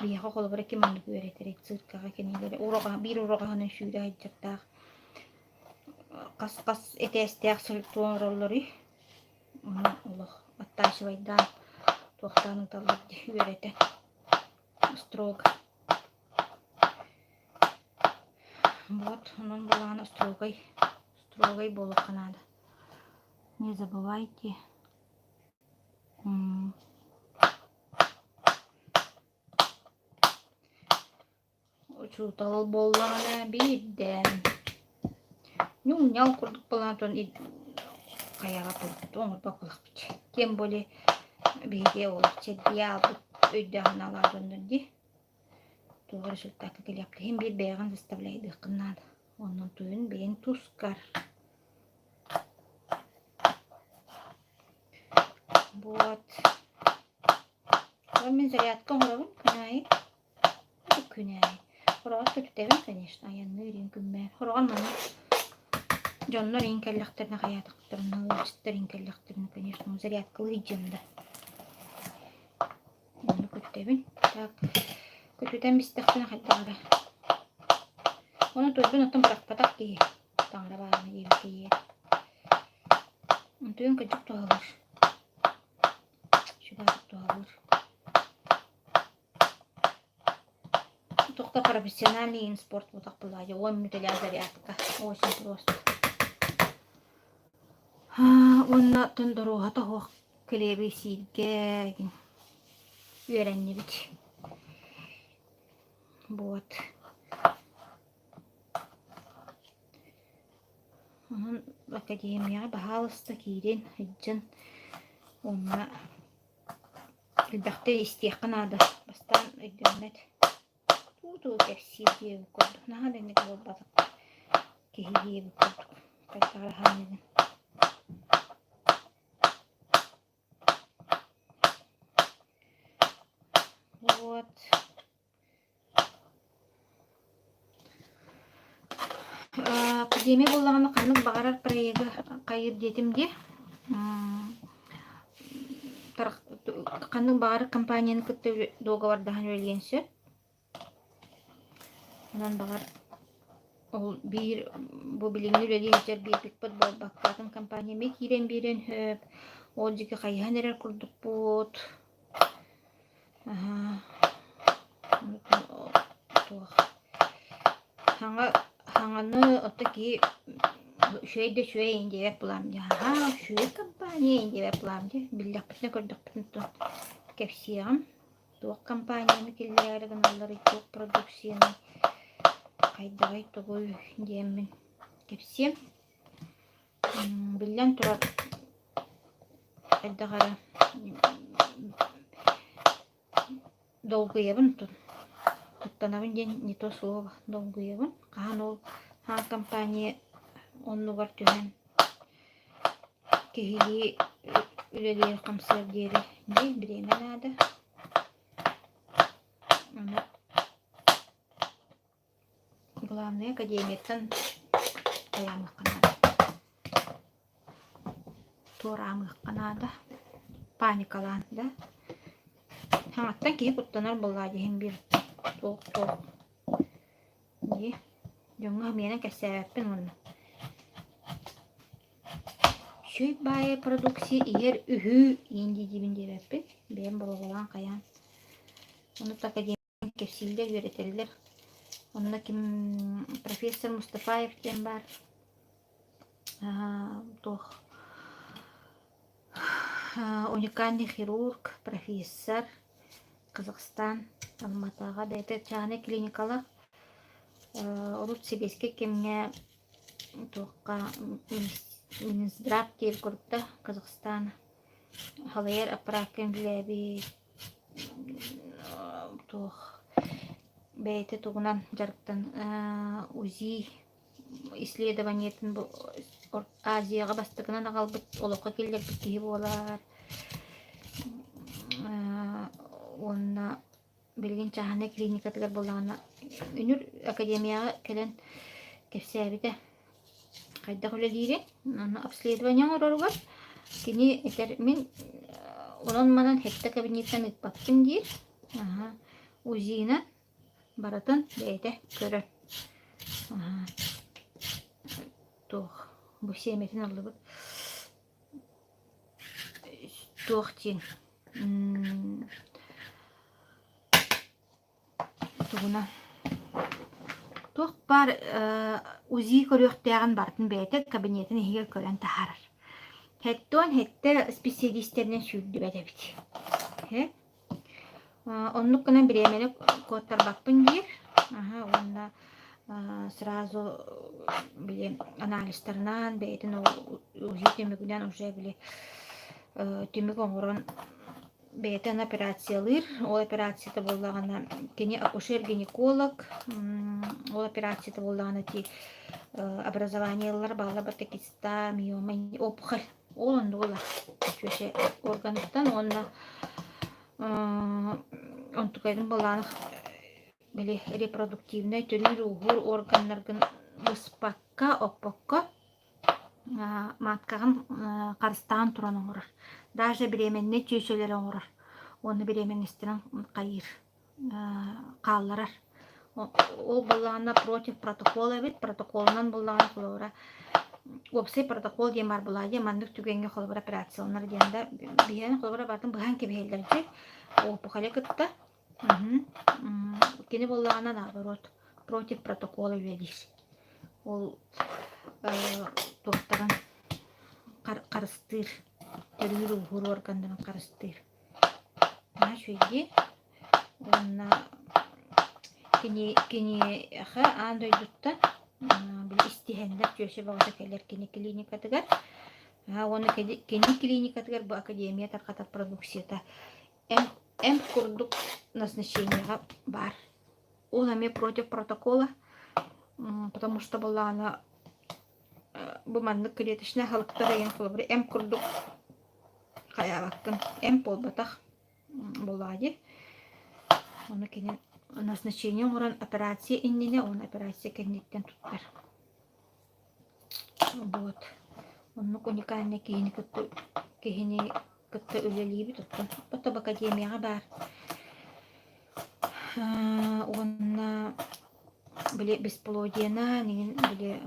[SPEAKER 1] биһиэхэ холобура ким оннук үөрэтэрий циркаҕа кинилэри уроҕа биир ураҕаһынан сүүрэ сылдьардаах хас хас этээстээх оҥороллоруй Ону олох оттачивайдаан туохтаан ыыталлар дии үөрэтэ строго. Вот онон буолаҕына строгай строгай буолуохха наада. Не забывайте. Учуутал буоллаҕына биирдэ ньуҥ-ньал курдук буолан туран хайаҕа турбут оҥорбот буоллахпыт. Тем более биһиги олох чэрдийэ аалбыт өйдөөх санаалаах дьоннор дии. Туох результакка кэлиэхпит иһин биир бэйэҕин заставляйдыаххын наада. Онон туйун бэйэҥ тускар. Вот. Мин зарядка оҥоробун күн аайы. Күн аайы. Хороҕор көтүтэбин, конечно, айанныыр иһин күммэр. Хороҕор манна дьоннор иһин кэллэхтэринэ хайаатахтарына, ыалдьыттар иһин кэллэхтэринэ, конечно, зарядкалыы илдьиэм да. Онно көтүтэбин. Көтүтэбин. Так, көтүтэн бистэхпинэ хайдах эрэ. Ону туйбун оттон бырахпатах киһи. Таҥара баарына диэбиккэ иһэр. Онтуйун кырдьык туһалыыр. Сүбэҕит туһалыыр. Туох да профессиональный спорт буолтах буоллаҕа уон мүнүүтэлээх зарядка. Очень просто. Уонна оттон доруоһата суох килиэби сииргэ үөрэннибит. Вот. Онон академияҕа баһаалыста киирин, сылдьын уонна элбэхтэ истиэххэ наада. Бастаан өйдөммөт. Туу-туу кэпсиир диэбит курдук. Наһаа да инник буолбатах киһи диэбит курдук. Хайдах эрэ саныыбын. Вот. Академия буоллаҕына ханнык баҕарар проегы хайыыр диэтим дии. Ханнык баҕарар компанияны кытта дуогабардаһан үлэлиэн сөп. Онон баҕар ол биир бу билиҥҥи үлэлии сылдьар биэрбиппит буолбакка атын компания эмиэ киирэн биэриэн сөп. Ол дьиги хайыһан эрэр курдукпут. Туох хаҥа хаҥаны ото киһи үчүгэй да үчүгэй иһин диэбэт буолаам дии аһаа үчүгэй компания иһин диэбэт буолаам дии биллэхпитинэ көрдөхпүтүнэ то кэпсиэҕим туох компанияны киллэрээри гыналларый туох продукцияны хайдаҕый тугуй диэммин кэпсиэм Биллэн турар, хайдах эрэ долгуйабын куттанабын диэн не то слово долгуйабын. Хаһан ол хаан компания оннугар түһэн киһилии үлэлиир хамсыар диэри дии бириэмэ наада. Ону Главное академияттан хайаамыахха наада. Туораамыахха наада. Паникалаан да. Хаҥаттан киһи куттанар буоллаа диһин биир туох туох дии. Дьоҥҥо миэнэ кэпсээбэппин уонна. Үчүгэй баайы продукция иһэр үһү иин дии диибин диэбэппин. Бэйэм боруобалаан хайаан. Ону академия кэпсииллэр, үөрэтэллэр. Онно ким профессор Мустафаев диэн баар туох уникальный хирург, профессор Казахстан Алматаҕа бэйэтэ чааһынай клиникалаах урут сэбиэскэй кэмҥэ туохха Минздрав диир курдук Казахстан халайар аппараакка үлэлээбит туох бэйэтэ тугунан дьарыктан УЗИ исследованиетын бу Азияҕа бастакынан аҕалбыт олоххо киллэрбит киһи буолар уонна билигин чааһынай клиникатыгар буоллаҕына үнүр академияҕа кэлэн кэпсээбитэ хайдах үлэлиирин онно обследование оҥороругар кини этэр мин онон-манан сэттэ кабинеттан ыыппаппын диир аха УЗИ-нан барытын бэйэтэ көрөр аха туох бу сиэмэтин ыллыбыт туох диэн Тугунан туох баар УЗИ көрүөхтээҕин барытын бэйэтэ кабинетын иһигэр көрөн таһаарар. Хэттуон хэттэ специалистэринэн сүүрдүбэт эбит. Оннук гынан бириэмэни куоттарбаппын диир. Аһа уонна сразу били анализтарынан бэйэтин УЗИ түмүгүнэн уже били түмүк оҥорон бэйэтин операциялыыр. Ол операцията буоллаҕына кини акушер-гинеколог, ол операцията буоллаҕына ити образованиелар бааллар киста, миома, опухоль ол оннук ылар чүөчэ органыттан уонна онтукайын буоллаҕына били репродуктивнай төрүүр-ууһуур органнаргын быспакка, оппокко Маткаҕын харыстаан туран оҥорор. Даже бириэмэннэй чүөчэлэри оҥорор. Уонна беременностарын хайыыр хаалларар. Ол буоллаҕына против протокола эбит. Протоколунан буоллаҕына холобура уопсай протокол диэн баар буолаа дии маннык түгэҥҥэ холобура операцияланар диэн да биһиэни холобура барытын быһан кэбиһэллэр дии опухоля кытта кини буоллаҕына наоборот против протокола үлэлиир ол туохтарын харыстыыр төрүүр ууһуур органнарын харыстыыр наһаа үчүгэйдии Уонна кини киниэхэ аан дойдуттан били истиһэннэр түөсэ бөҕөтө кэлэр кини клиникатыгар. Уонна кини клиникатыгар бу академия тарҕатар продукцията эмп, эмп курдук назначениеҕа баар. Ол эмиэ против протокола, потому что буоллаҕына бу маннык клеточнай аһылыктар ыйан холобура эмп курдук хайаабаккын эмп буолбатах буоллаҕа дии. Ону кини назначение оҥорон операция иннинэ уонна операция кэнниттэн туттар. Вот. Оннук уникальнай киһини кытта киһини кытта үлэлиибит оттон оттон академияҕа баар. Уонна били бесплодиена нигин били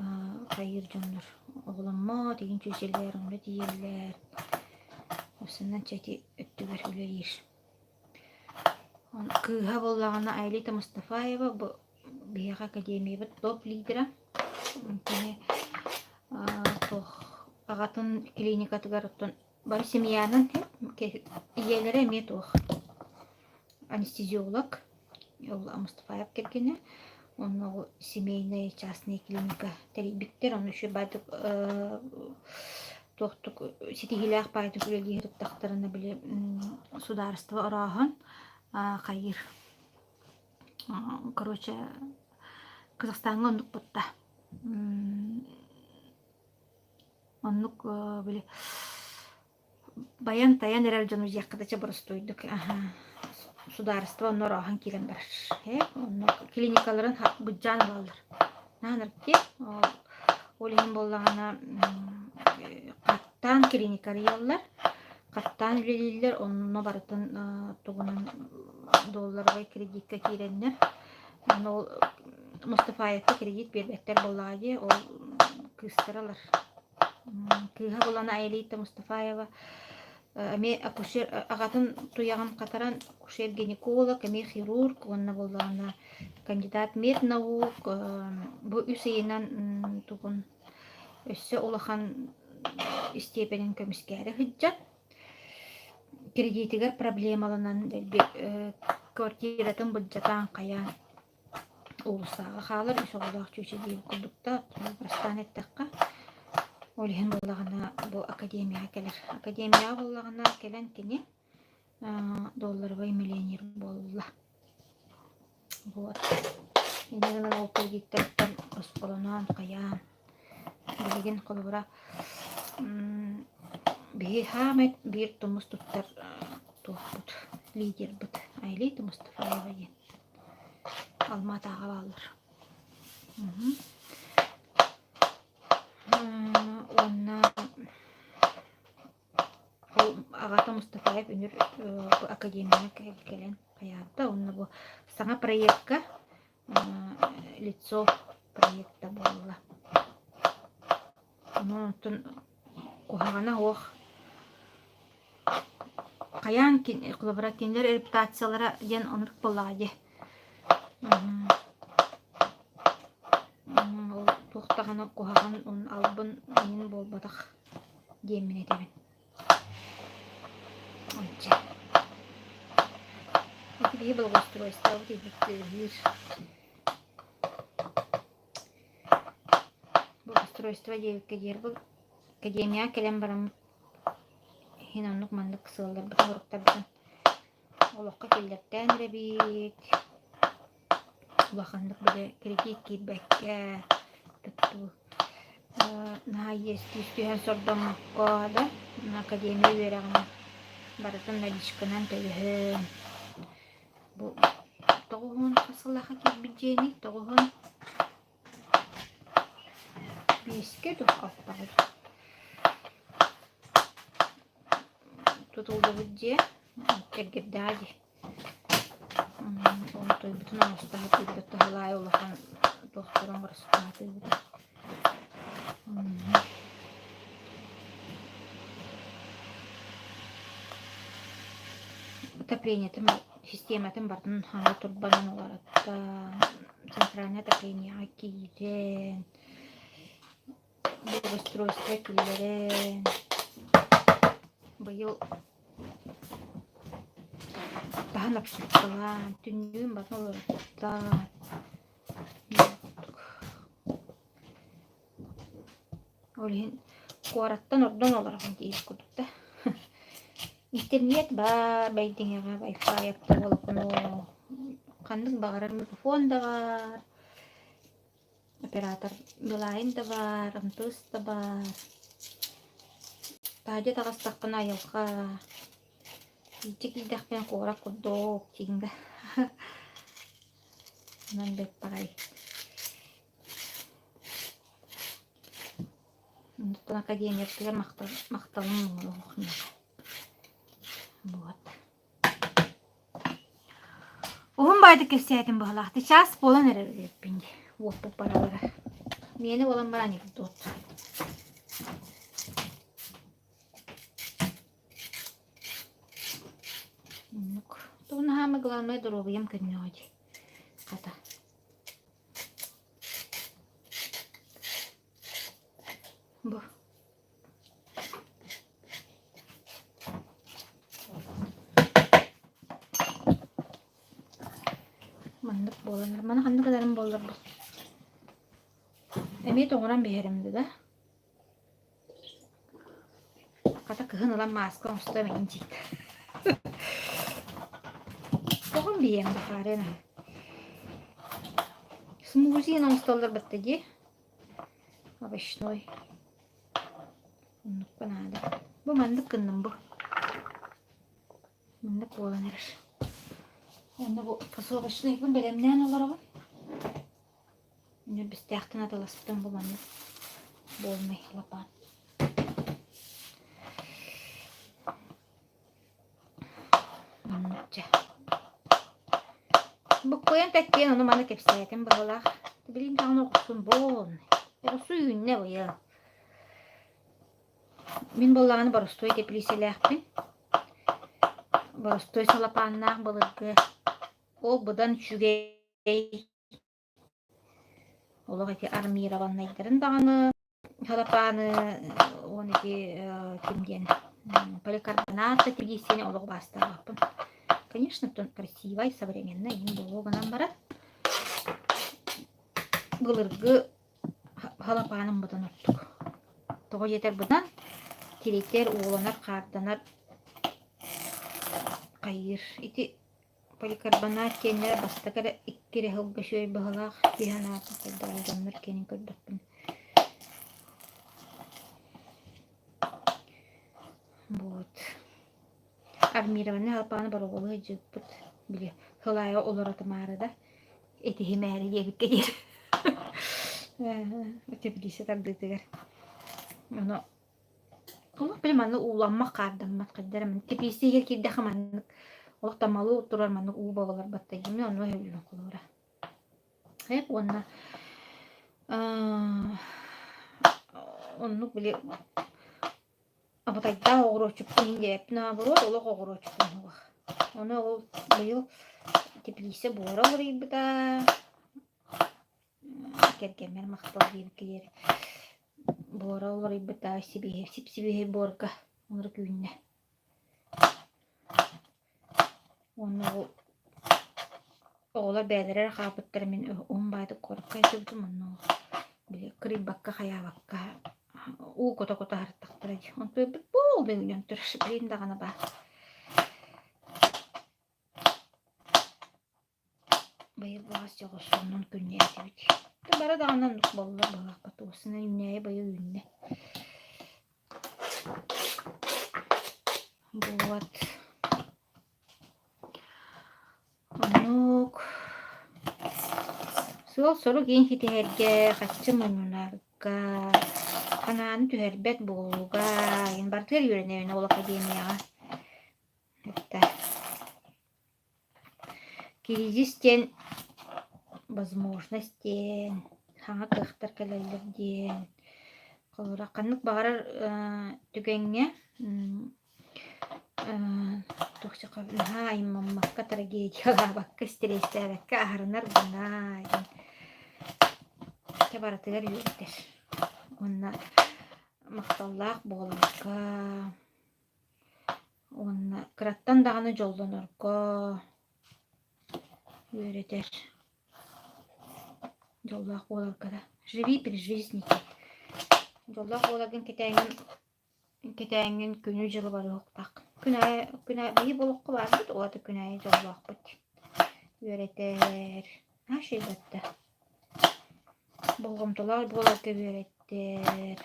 [SPEAKER 1] хайыыр дьоннор оҕоломмот игин чүчэлэр онно тиийэллэр. Осунан чэти өттүгэр үлэлиир. Кыыһа буоллаҕына Айлита Мустафаева бу биһиэхэ академиябыт топ-лидера. Кини туох аҕатын клиникатыгар оттон бары семьянан ийэлэрэ эмиэ туох анестезиолог ол Мустафаев кэргэнэ Онно ол семейная частная клиника тэрийбиттэр. Ону еще баайдык туохтук ситиһиилээх баайдык үлэлии сырыттахтарына били судаарыстыба орооһон хайыыр. Короче, Казахстаҥҥа оннук бутта. Оннук били Байан-тайан эрэр дьону дьиэххэ да чэ боростуойдук судаарыстыба онно орооһон киирэн барар. Ээ, онно клиникаларын быдьаан ылаллар. Наһаа Ол иһин буоллаҕына хаттаан клиника арыйаллар, хаттаан үлэлииллэр, онно барытын тугунан долларовай кредиккэ киирэннэр, аны ол Мустафаевка кредит биэрбэттэр буоллаҕа дии, ол кыыстара ылар. Кыыһа булан Аэлита Мустафаева эмиэ акушер аҕатын туйаҕын хатаран акушер-гинеколог, эмиэ хирург уонна буоллаҕына кандидат меднаук бу үс ыйынан тугун өссө улахан истиэпэнин көмүскээри сылдьар. Кредитигэр проблемаланан дэлби квартиратын былдьатаан хайаан Уулуссаҕа хаалар үс оҕолоох чүөчэ диэн курдуктар бастаан эттэххэ ол иһин буоллаҕына бу академияҕа кэлэр. Академияҕа буоллаҕына кэлэн кини долларовай миллионер буолла. Вот. Инньэ гынан ол кредиттэриттэн босхолоноон хайаан билигин холобура биһи хаамай биир тумус туттар туохпут лидербыт Айлита Мустафаева диэн Алма-Атаҕа бааллар. Уонна ол аҕата Мустафаев үнүр академияҕа кэлэн хайаабыта. Уонна бу саҥа проекка лицо проекта буолла. Онон оттон куһаҕана суох Хайаан холобура кинилэр репутациялара диэн оннук буоллаҕа дии. Ол туох даҕаны куһаҕан албын иһин буолбатах диэммин этэбин. Онча. Ити биһи благоустройствобыт илдьиттиир. Благоустройство диэбиккэ диэри бу академияҕа кэлэн бараммыт Иһин оннук маннык сыалларбытын-соруктарбытын олоххо киллэртээн эрэбит. Улаханнык били кредит киирбэккэ, туттуу наһаа иэс-күүс түһэн сордоммокко да академия үөрэҕинэн барытын наличканан төлөһөн бу тоҕуһун хас сыллаахха киирбит дьиэний? Тоҕуһун Биэскэ дуо алтаҕа дуо тутуллубут дьиэ. Эргэрдэҕэ дии. Онтуйбутун оҥосто сатыырбыт туһалаай улахан туохтарын оҥорсо сатыыбыт. Отоплениетын систематын барытын хаҥа турбанан уларытта, центральное отоплениеҕа киирэн, благоустройство киллэрэн, быйыл таһын обшивкалаан, түннүгүн барытын уларытта. Ол иһин куораттан ордон олороҕун диир курдук да. Интернет баар Бэйдиҥэҕэ Wi-Fi оптоволокно ханнык баҕарар микрофон да баар, оператор Билайн да баар, МТС да баар. Таһырдьа таҕыстахпына айылҕа, илдьэ киирдэхпинэ куорат курдук диигин да. Онон бэрт баҕайы. Онтон академиятыгар махтал, махталым оҥоруох миэхэ. Вот. Уһун баайдык кэпсээтим быһалаах. Чаас буолан эрэр эбиппин дии. Уоппут бара-бара. Миэнэ буолан баран анекдот. Оннук. Тугун хаама главное доруобуйам көннөҕө дии. Хата. Бу. Маннык буолан маны ханнык гынарым буоллар бу. Эмиэ тоҥорон биһэрим да. Хата кыһын ылан мааска оҥостуом эҥин диир. Тоҕом биһиэм бахаарыан аһы. Смузи оҥостоллор батта дии. Овощной. Оннукка наада. Бу маннык гынным бу. Маннык буолан эрэр. Уонна бу фасовочнайбын бэлэмнээн олоробун. Ньүрбүстээхтэн атыласпытым бу маннык буолмай лапаан. Маннык дьэ. Буккуйан тэттиэн ону маны кэпсээтим быһыылаах. Билин даҕаны оҕурсум буолнай. Оҕурсу үүннэ быйыл. Мин буоллаҕына боростуой тэпилииссэлээхпин. Боростуой салапааннаах былыргы. Ол быдан үчүгэй Олох ити армированнайдарын даҕаны салапааны уон ити ким диэн поликарбонат тэпилииссэни олох убаастаабаппын. Конечно, красивай, современный иһин буолуо гынан баран былыргы халапааным быдан ордук. Тоҕо диэтэр быдан тиритэр, ууланар, хаарданар хайыыр. Ити Поликарбонат киэннэрэ бастакы эрэ икки эрэ сылга үчүгэй быһыылаах киһи санаата хайдаҕый дьоннор киэнин көрбөппүн. Вот. Армированнай халпааны боруобалыы сылдьыбыппыт. Били сыл аайы олоротумаары да этиһимээри диэбиккэ диэри. Тэпилииссэ тардыытыгар. Ону Олох били маннык ууламмат хаардаммат хайдах эрэ маннык тэпиэстэ иһигэр киирдэххэ маннык олох тамалыы турар маннык уу буолар баттайгымы онно өһүллүн холобура. Эп уонна оннук били абытайдаах оҕуруотчуппун иһин диэбэппин наоборот олох оҕуруотчуппун уһугах. Ону ол быйыл теплица буора уларыйбыта Кэргэммэр махтал диэбиккэ диэри буора уларыйбыта сибиэһэй сип-сибиэһэй буорга оннук үүннэ. Уонна ол оҕолор бэйэлэрэ эрэ хаалбыттара мин уһун баайдык куоракка сылдьыбытым онно били кырыйбакка хайаабакка уу кута-кута аһартахтара дии. Онтуйбут буол үүнэн турар билигин даҕаны баар. Быйыл баҕас дьоҕурсуоннун күннээтибит. Бары даҕаны оннук буолла быһыылаахпыт. Уоссунан үүнээйи быйыл үүннэ. Вот. Оннук. Суол-сорук иин ситиһэргэ, хаччы мунньунарга, санааны түһэрбэт буолууга, иин барытыгар үөрэнэбин ол академияҕа. Кризис диэн возможность диэн, саҥа кыахтар кэлэллэр диэн. Холобура, ханнык баҕарар түгэҥҥэ туох наһаа аймаммакка, трагедиялаабакка, стрессээбэккэ аһарынар гына диэн чэ барытыгар үөрэтэр. Уонна махталлаах буоларга уонна кыраттан даҕаны дьоллонорго үөрэтэр. Дьоллоох буоларга да. Живи при жизни. Дьоллоох буоларгын кэтээҥҥин кэтээҥҥин күнү-дьылы барыахтаах. Күн аайы күн аайы биһи болоххо баарбыт, уота күн аайы дьоллоохпут. Үөрэтэр. Наша Болҕомтолоох буоларга үөрэттэр.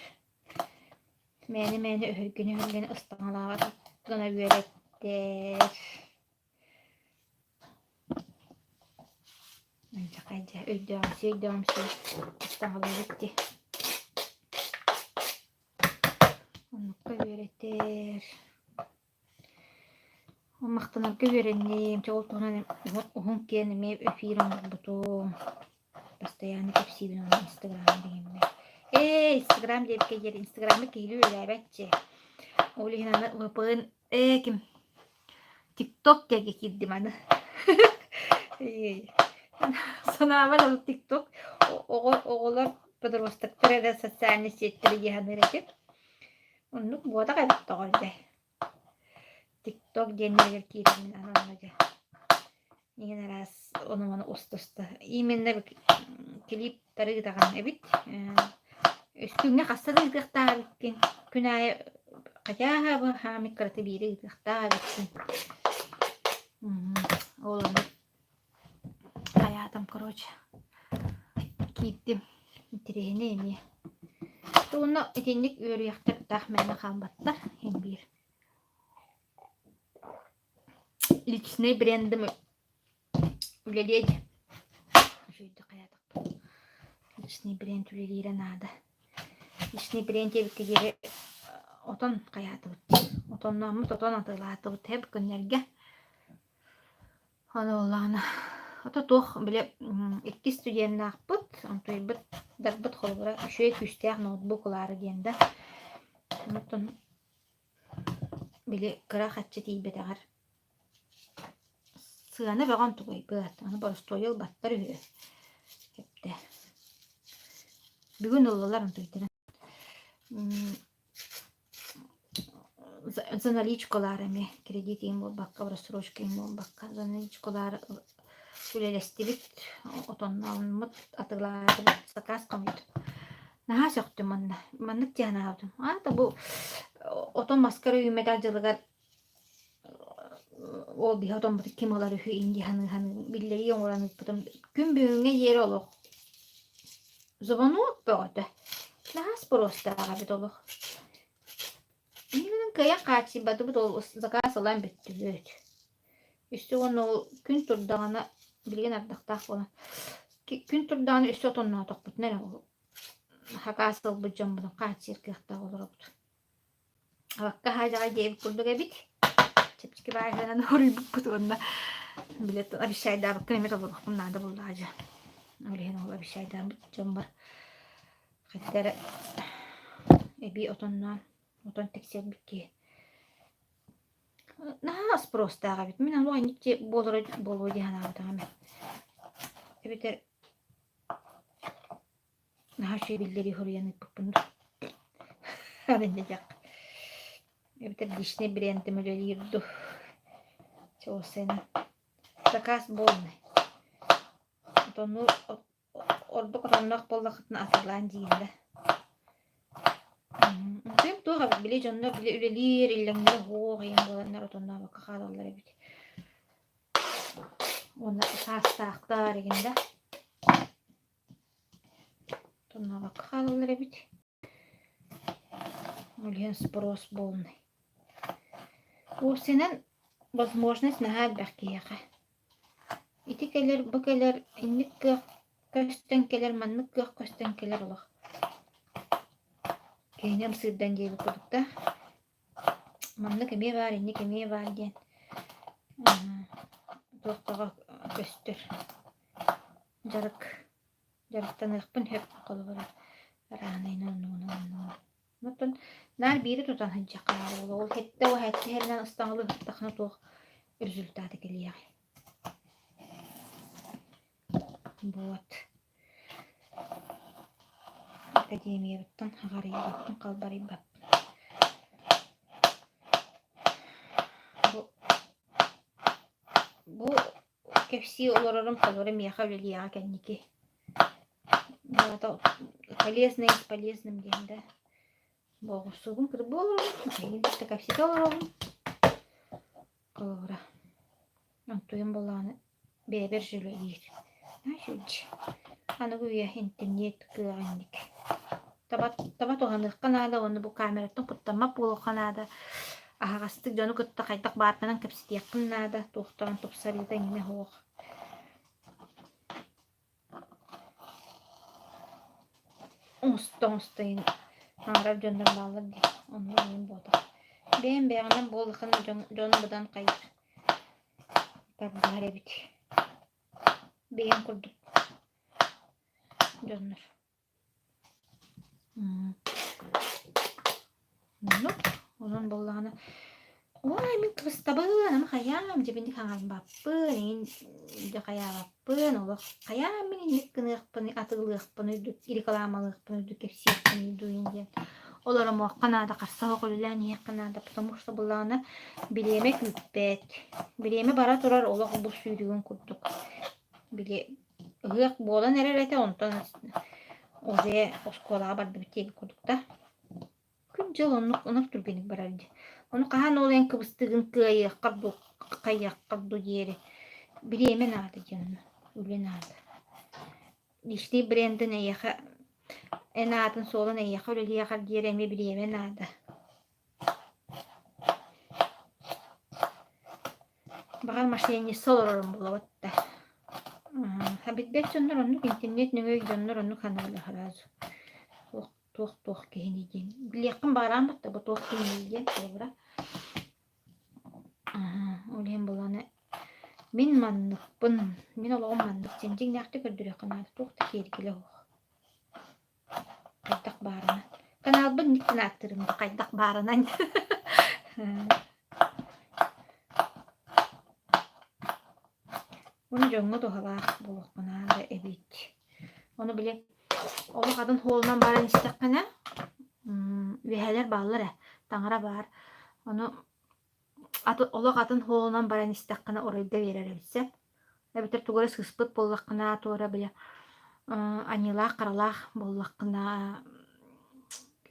[SPEAKER 1] Мээнэ-мээнэ өһүргэнэ-өһүргэнэ ыстаҥалаабат гына үөрэттэр. Алдьархай дьэ өйдөөҕүмсүйэ өйдөөҕүмсүйэ ыстаҥалыыбыт дии. Оннукка үөрэтэр. Махтанарга үөрэнним. Чэ ол туһунан уһун киэн эмиэ эфир оҥорбутум. Постоянно кэпсиибин ону Инстаграм дегиммэр. Ээ, Инстаграм диэбиккэ диэри Инстаграмы киһилии үлэлээбэт Ол иһин аны VPN ээ ким ТикТок диэки киирдим аны. Санаабар ол ТикТок оҕо оҕолор подростоктар эрэ социальнай сетьтэри дии саныыр этим. Оннук буотах эбит тоҕо эрдэ. ТикТок диэннэригэр киирэммин аны онно дьэ иҥин араас ону-маны уста-уста именно клиптары ыытаҕын эбит Үстүүҥҥэ хаста да ыытыахтаах эбиккин күн аайы хотя бы хаамый кырата биири ыытыахтаах эбиккин ол ону хайаатым короче киирдим интэриэһинэй эмиэ уонна итинник үөрүйэхтэр таах мээнэ хаалбаттар иһин биир личный брендим үлэлиэ дии үчүгэйдик хайаатахпын личный бренд үлэлиирэ наада личный бренд диэбиккэ диэри отон хайаатыбыт отоннооммут отон атыылаатыбыт һэп күннэргэ Аны буоллаҕына ото туох били иккис студеннаахпыт, онтуйбут дарбыт холобура үчүгэй күүстээх ноутбук ылаары диэн да оттон били кыра харчы тиийбэтэҕэр сыана бөҕө онтугайбыт, аны боростуойу ылбаттар үһү эптэ. Бүгүн ыллылар онтуйдарын. За наличкалаары эмиэ кредит иһин буолбакка, рассрочка иһин буолбакка за наличкалаары үлэлэстибит, отоннооммут, атыылаатыбыт, заказ хомуйдум. Наһаа сөхтүм манна. Маннык дии санаабытым. Аата бу отон маска эрэ үүммэтэх дьылыгар ол биһи отоммутун ким ылар үһү ин дии саныы-саныы биллэрии оҥорон ыыппытым. Күн бүгүҥҥэ диэри олох звонок бөҕөтө. Наһаа спростаах эбит олох. Иннинэн кыайан хааччыйбатыбыт ол заказ ылан бүттүбүт. Өссө уонна ол күн турдаҕына билигин ардахтаах буолан күн турдаҕына өссө отонноотохпутуна эрэ ол хакаас ылбыт дьоммутун хааччыйар кыахтаах олоробут. Абакка хаадьаҕай диэбит курдук эбит. Чэпчэки баайынан хоруйбуппут уонна билет обещайдаабыккын эмиэ толоруохпун наада буоллаҕа дьэ. Ол иһин ол обещайдаабыт дьоммор хайдах эрэ эбии отонноон отон тиксэрбит киһи. Наһаа спростаах эбит. Мин ону инник буолара буолуо дии санаабатаҕым. Эбэтэр Наһаа үчүгэй биллэрии суруйан ыыппыппын дуу Аны Эбэтэр личный брендим үлэлиир дуу Чуосайынан заказ буолунай Отону ордук отонноох буоллаххытына атыылаан диигин да Тыым туох эбит били дьоннор били үлэлиир иллэҥнэрэ суох ийэм буоланнар отоннообокко хаалаллар эбит Уонна саастаахтар игин да Тоннообокко хаалаллар эбит. Ол иһин спрос полный. Уопсайынан возможность наһаа элбэх киһиэхэ. Ити кэлэр, бу кэлэр, инник кыах көстөн кэлэр, маннык кыах көстөн кэлэр олох. Киһини ымсыырдан диэбит курдук да. Маннык эмиэ баар, инник эмиэ баар диэн. Туохтаҕа көстөр дьарык дьарыктаныахпын сөп холобура араанайынан оннугунан оннугунан Оттон наар биири тутан сылдьыахха наада буолуо. Ол сэттэ уон сэттэ иһэринэн ыстаҥалыы сыттаххына туох результата кэлиэҕэй? Вот. Академиябыттан хаҕарыйбаппын, халбарыйбаппын. Бу, бу кэпсии олорорум холобура миэхэ үлэлиэҕэ кэнники. Аата полезное с полезным диэн да. Боҕурсугун кырбыы олоробун, эйигин кытта кэпсэтэ олоробун. Холобура, онтуйум буоллаҕына бэйэбэр же үлэлиир. Аныгы үйэ интернет кыаҕа инник. Таба, таба туһаныахха наада уонна бу камераттан куттаммат буолуохха наада. Аһаҕастык дьону кытта хайдах баарынан кэпсэтиэххин наада, туохтаан тупсарыыта эҥинэ суох. Оҥосто-оҥосто иһин аҥарар дьоннор бааллар дии, онно иһин буолбатах. Бэйэм бэйэҕинэн буоллаххына дьон, дьон быдан хайыыр тардыһар эбит. Бэйэм курдук дьоннор. Оннук. Онон буоллаҕына ой мин кыбыстабын, ама хайаам дьэбинник хаҥарбаппын, эҥин дьэ хайаабаппын, олох хайаам мин инник гыныахпын, атыылыахпын, рекламалыахпын, үрдүк кэпсиэхпин дуу диэн олоромуохха наада, харса суох үлэлээн иһиэххэ наада, потому что буоллаҕына бириэмэ күүппэт. Бириэмэ бара турар олох бу сүүрүгүн курдук. Били Ыһыах буолан эрэр этэ, онтон уже оскуолаҕа бардыбыт диэбит курдук да. Күн-дьыл оннук оннук түргэнник барар дии. Ону хаһан ол эн кыбыстыгын кыайыаххар дуу, хайыаххар дуу диэри бириэмэ наада диэн онно, үлэ наада. Личный брендин эйиэхэ эн аатын-суолун эйиэхэ үлэлиэхэр диэри эмиэ бириэмэ наада. Баҕар мошенница олорорум буолабыт да. Билбэт дьоннор оннук интернет нөҥүө дьоннор оннук санаалар сразу. Туох туох туох киһиний диэн. Билиэххин баҕараан батта бу туох киһиний диэн холобура. Ол иһин буоллаҕына мин манныкпын, мин олоҕум маннык диэн дьиҥнээхтик көрдөрүөххэ наада. Туох да киэргэлэ суох. Хайдах баарынан. Каналбын инниктэн ааттыырым да хайдах баарынан. Уну дьоҥҥо туһалаах буолуохха наада эбит. Ону били олох атын суолунан баран истэххинэ, үөһээлэр бааллар ээ, таҥара баар. Ону олох атын суолунан баран истэххинэ оройго биэрэр эбит сөп. Эбэтэр тугу эрэ сыыспыт буоллаххына, туора били аньыылаах-харалаах буоллаххына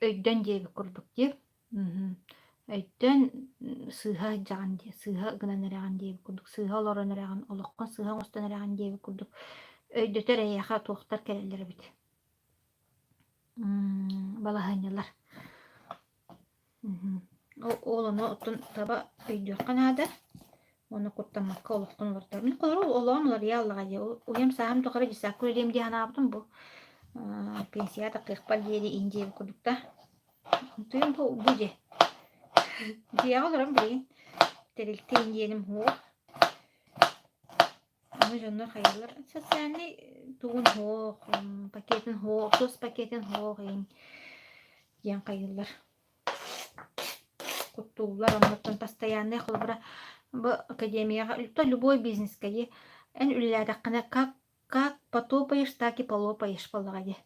[SPEAKER 1] өйдөн диэбит курдук дии. Өйтөн сыыһа сылдьаҕын дии, сыыһа гынан эрэҕин диэбит курдук, сыыһа олорон эрэҕин, олоххун сыыһа оҥостон эрэҕин диэбит курдук өйдөтөр эйиэхэ туохтар кэлэллэр эбит. Балаһыанньалар. Ол ону оттон таба өйдүөххэ наада уонна куттаммакка олоххун олордор. Мин холобур олоҕум уларыйа аллаҕа дии. Уйам сааһым тухары десакка үлэлиэм дии санаабытым бу. Пенсияҕа тахсыахпар диэри иин диэбит курдук да. Тыым бу бу дьиэ. Дьиэҕэ олорон билигин тэрилтэ иин диэним суох. Аны дьоннор хайыылар социальнай тугун суох, пакетын суох, тус пакетын суох иин диэн хайыыллар. Куттууллар оннуттан постояннай холобура бу академияҕа то любой бизнескэ дии эн үлэлээтэххинэ как как потопаешь, так и полопаешь буоллаҕа дии.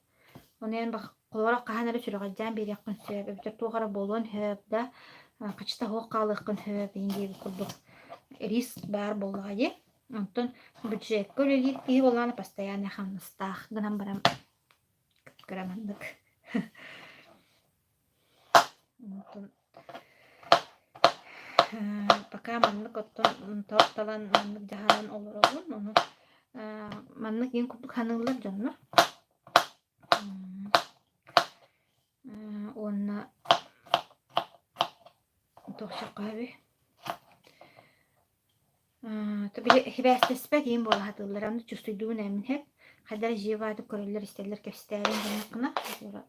[SPEAKER 1] Ону эн холобура хаһан эрэ сүрэҕэлдьээн биэриэххин сөп эбэтэр туох эрэ буолуон сөп да хачыта суох хаалыаххын сөп иһин диэбит курдук риск баар буоллаҕа дии. Онтон бюджекка үлэлиир киһи буоллаҕына постоянно хамнастаах гынан баран кыра маннык. Онтон пока маннык оттон талан маннык дьаһанан олоробун. Ону маннык иин курдук саныыллар дьоннор. Уонна туох сөпкө Били сибээстэспэт иин буола сатыыллар, аны чувствуйдуун эмин сөп. Хайдах эрэ дьиэ-баайдык көрөллөр-истэллэр, кэпсэтээрин гыннаххына,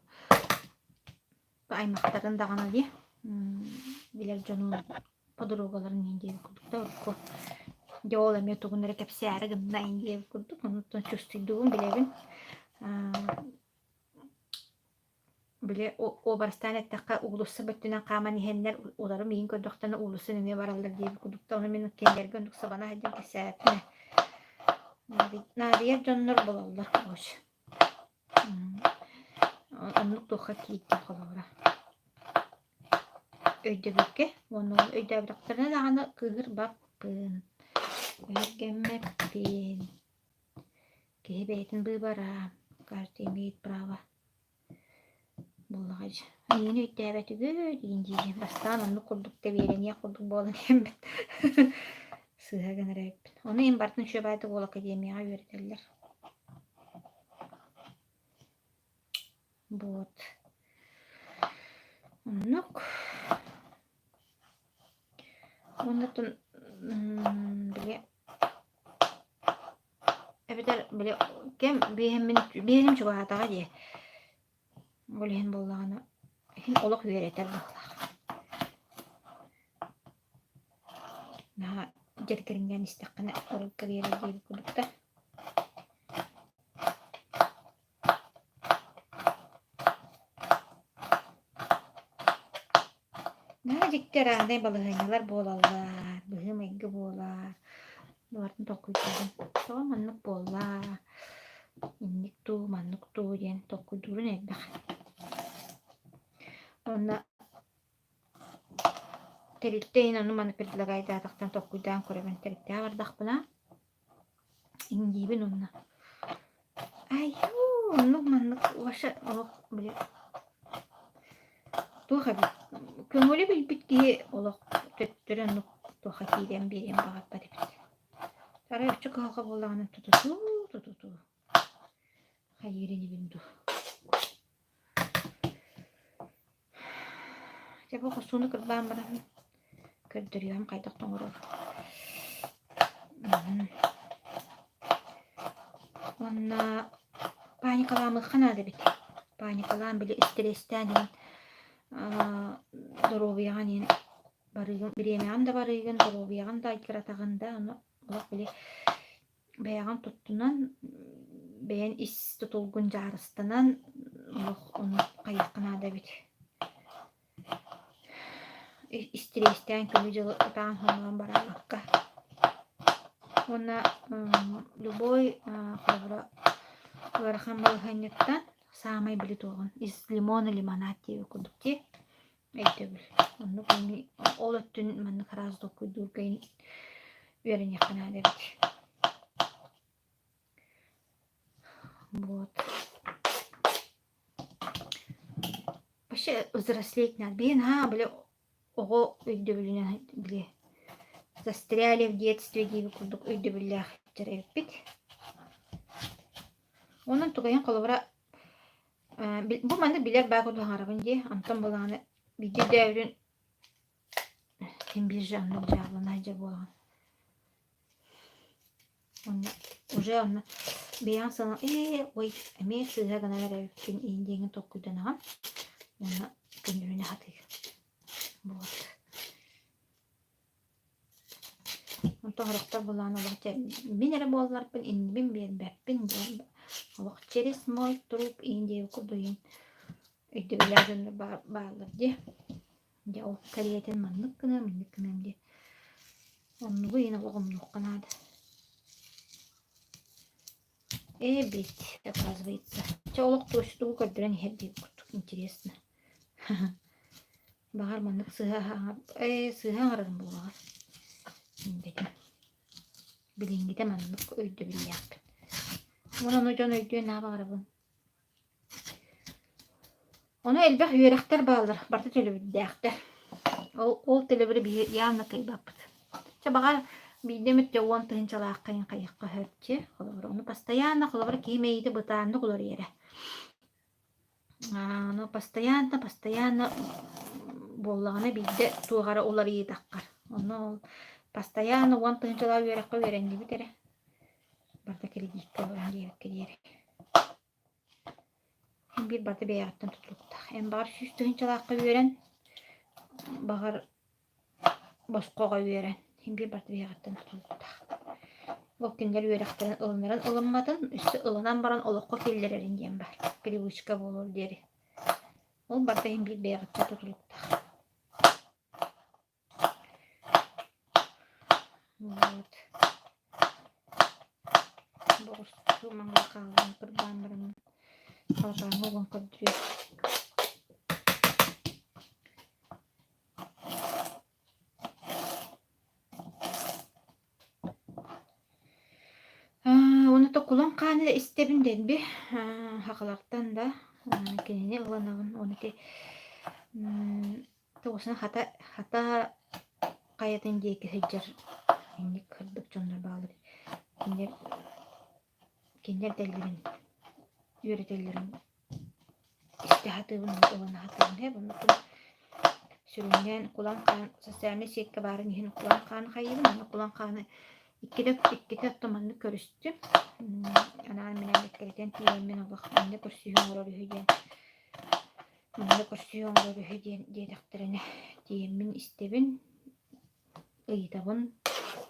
[SPEAKER 1] аймахтарын даҕаны дии, билэр дьонун, подругаларын иһин диэбит курдук да урукку. Дьэ ол эмиэ тугун эрэ кэпсээри гынна диэбит курдук, онтон чувствуйдуубун билэбин. Били уобарастаан эттэххэ, уулусса бөттүнэн хааман иһэннэр уларым иһин көрдөхтөрүнэ уулусса нөҥүө бараллар диэбит курдук да, ону мин кинилэргэ оннук сабана сылдьан кэпсээбэппин ээ. Наадыйар дьоннор булаллар короче. Оннук туохха киирдим холобура. Өйдөбүлгэ уонна ол өйдөөбөтөхтөрүнэ даҕаны кыыһырбаппын, өһүргэммэппин. Киһи бэйэтин быыбара, каждый имеет право Буоллаҕа дьэ. Эйигин өйдөөбөтүгүт диин дии Бастаан оннук курдук тэбиэлэниэх курдук буолан иһэммин сыыһа гынар эбиппин. Ону иһин барытын үчүгэй баайдык уол академияҕа үөрэтэллэр. Вот. Оннук. Уонна били Эбэтэр били кэм биэһэммин биэһим чугаһаатаҕа дии. Ол иһин буоллаҕына иһин олох үөрэтэр быһыылаах. Наһаа дьэргэриҥнээн истэххинэ орукка биэрэр диэбит курдуктар. Наһаа дьикти арааһынай балаһыанньалар буолаллар, быһыы-майгы буолар. Барытын толкуйдуубун. Тоҕо маннык буолла, инник дуу, маннык дуу диэн толкуйдуурун элбэх. Уонна тэрилтэ иһин ону-маны предлагайдаатахтан толкуйдаан көрөбүн. Тэрилтэҕэ бардахпына Иҥниибин уонна айуу оннук маннык вообще олох били туох эбит көҥүлү билбит киһи олох төттөрү оннук туохха киириэн биэриэн баҕарбат эбит. Арай оччо кыһалҕа буоллаҕына тутутуу тутутуу хайыыр инибин дуу. Дьэ бу хосууну кырбаан баран көрдөрүөм хайдах тоҥорор. Уонна паникалаамыахха наада эбит. Паникалаан били истириэстээн иһин доруобуйаҕын иһин барыыгын, бириэмэҕин да барыыгын, доруобуйаҕын да айгыратаҕын да, ону олох били Бэйэҕин туттунан, бэйэн ис тутулгун дьаарыстанан олох ону хайыахха наада эбит. Истириэстээн күнү-дьылы ытаан-хоҥнон бараабакка. Уонна любой холобура ыарахан балаһыанньаттан саамай били туоҕун из лимона лимонад диэбит курдук дии өйдөбүл. Оннук ол өттүн маннык араас толкуйдуурга үөрэниэххэ наада эбит. Вот. Вообще взрослеть надо. Блин, а, били оҕо өйдөбүлүнэн били застряли в детстве диэбит курдук өйдөбүллээх эбиппит. Онон тугайын холобура Бу маннык билэр баа курдук аҥарабын дии, онтон былааны биирдэ өйдөөбүтүн син биир же оннук дьаабылана сылдьар буолаҕын. Онно уже онно бэйэҕин сыана ээ ой эмиэ сыыһа гынан эрэбиппин иин диэҥҥин толкуйданаҕын уонна көннөрүнэ сатыыр. Вот. Онтон сорохтор былаан олох дьэ мин эрэ буолларбын иннибин биэрбэппин диэн олох через мой труп иин диэбит курдук иин өйдөбүллээх дьоннор бааллар дии. Дьэ ол кэриэтин маннык гыныам, инник гыныам диye. Оннугу иин олох умнуохха наада. Эбит, оказывается. Чэ олох тугу көрдөрөн иһэр диэбит курдук интересно. Баҕар маннык сыыһа ээ сыыһа аҥарарым буоллаҕа. Билбэтим. Билиҥҥитэ маннык өйдөбүллээхпин. Уонна ону дьон өйдүөн наһаа баҕарабын. Ону элбэх үөрэхтэр бааллар, барыта төлөбүрдээхтэр. Ол, ол төлөбүрү биһи явно кыайбаппыт. Чэ, баҕар биирдэ эмит дьэ уон тыһыынчалаахха хайыахха сөп дии. Холобура, ону постоянно, холобура, киһи мэйиитэ бытааннык уларыйар эрэ. Ону постоянно, постоянно буоллаҕына биирдэ туох эрэ уларыйыытаххар. Ону ол постоянно уон тыһыынчалаах үөрэххэ үөрэннибит эрэ. Барыта кредиккэ олорон диэбиккэ диэри. Биир барыта бэйэҕиттэн тутулуктаах. Эн баҕар 100 тыһыынчалаахха үөрэн, баҕар босхоҕо үөрэн. Син биир барыта биһиэхэттэн тутулуктаах. Ол кинилэр үөрэхтэрин ылынарын ылымматын, өссө ылынан баран олоххо киллэрэрин диэн баар. Привычка буолуор диэри. Ол барыта иһин биир бэйэҕиттэн тутулуктаах. Вот. Боҕустуу маҥнай хаалан кырбаан баран халҕаҥҥа уган көрдүө. Уонна токулан хаан эрэ истэбин дэлби сахалартан да кинини ыланаҕын уонна ити тоҕусuna хата хата хайатын диэки сылдьар инник кырдык дьоннор бааллар кинилэр кинилэр этэллэрин үөрэтэллэрин истэ сатыыбын ылына сатыыбын ээ оннук сүрүннээн Кулан хаан социальнай сетка баарын иһин Кулан хааны хайыыбын аны Кулан хааны иккитэ иккитэ оттон маннык көрүстүм анаан минээн эккирэтэн тиийэммин олох манна көрсүһүү оҥорор үһү диэн манна көрсүһүү оҥорор үһү диэн диэтэхтэринэ тиийэммин истэбин Ыйытабын,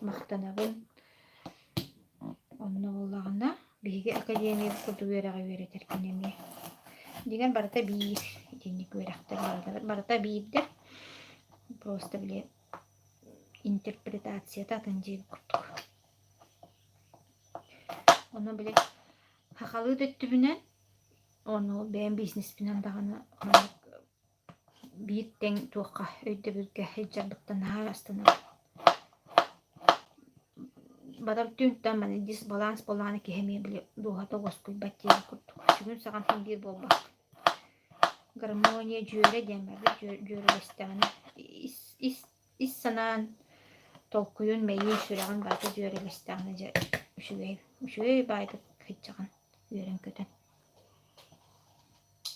[SPEAKER 1] махтанабын. Онно буоллаҕына, биһиги академиябыт курдук үөрэҕи үөрэтэр кини эмиэ. Дьиҥэр барыта биир итинник үөрэхтэр барыта, барыта биирдэр. Просто били интерпретацията атын дьиэ курдук. Ону били сахалыы да өттүбүнэн, ону бэйэм бизнеспинэн даҕаны маннык Биир тэҥ туохха өйдөбүлгэ сылдьарбыттан наһаа астынабын. Батар түүнтэн маны дисбаланс буоллаҕына киһи эмиэ били дууһата уоскуйбат диэн курдук. Сүгүн саҕан син биир буолбат. Гармония дьүөрэ диэн барбыт дьүөрэлэстэҕинэ ис ис ис санаан толкуйун, мэйиин, сүрэҕин барыта дьүөрэлэстэҕинэ дьэ үчүгэй үчүгэй баайдык сылдьаҕын үөрэн-көтөн.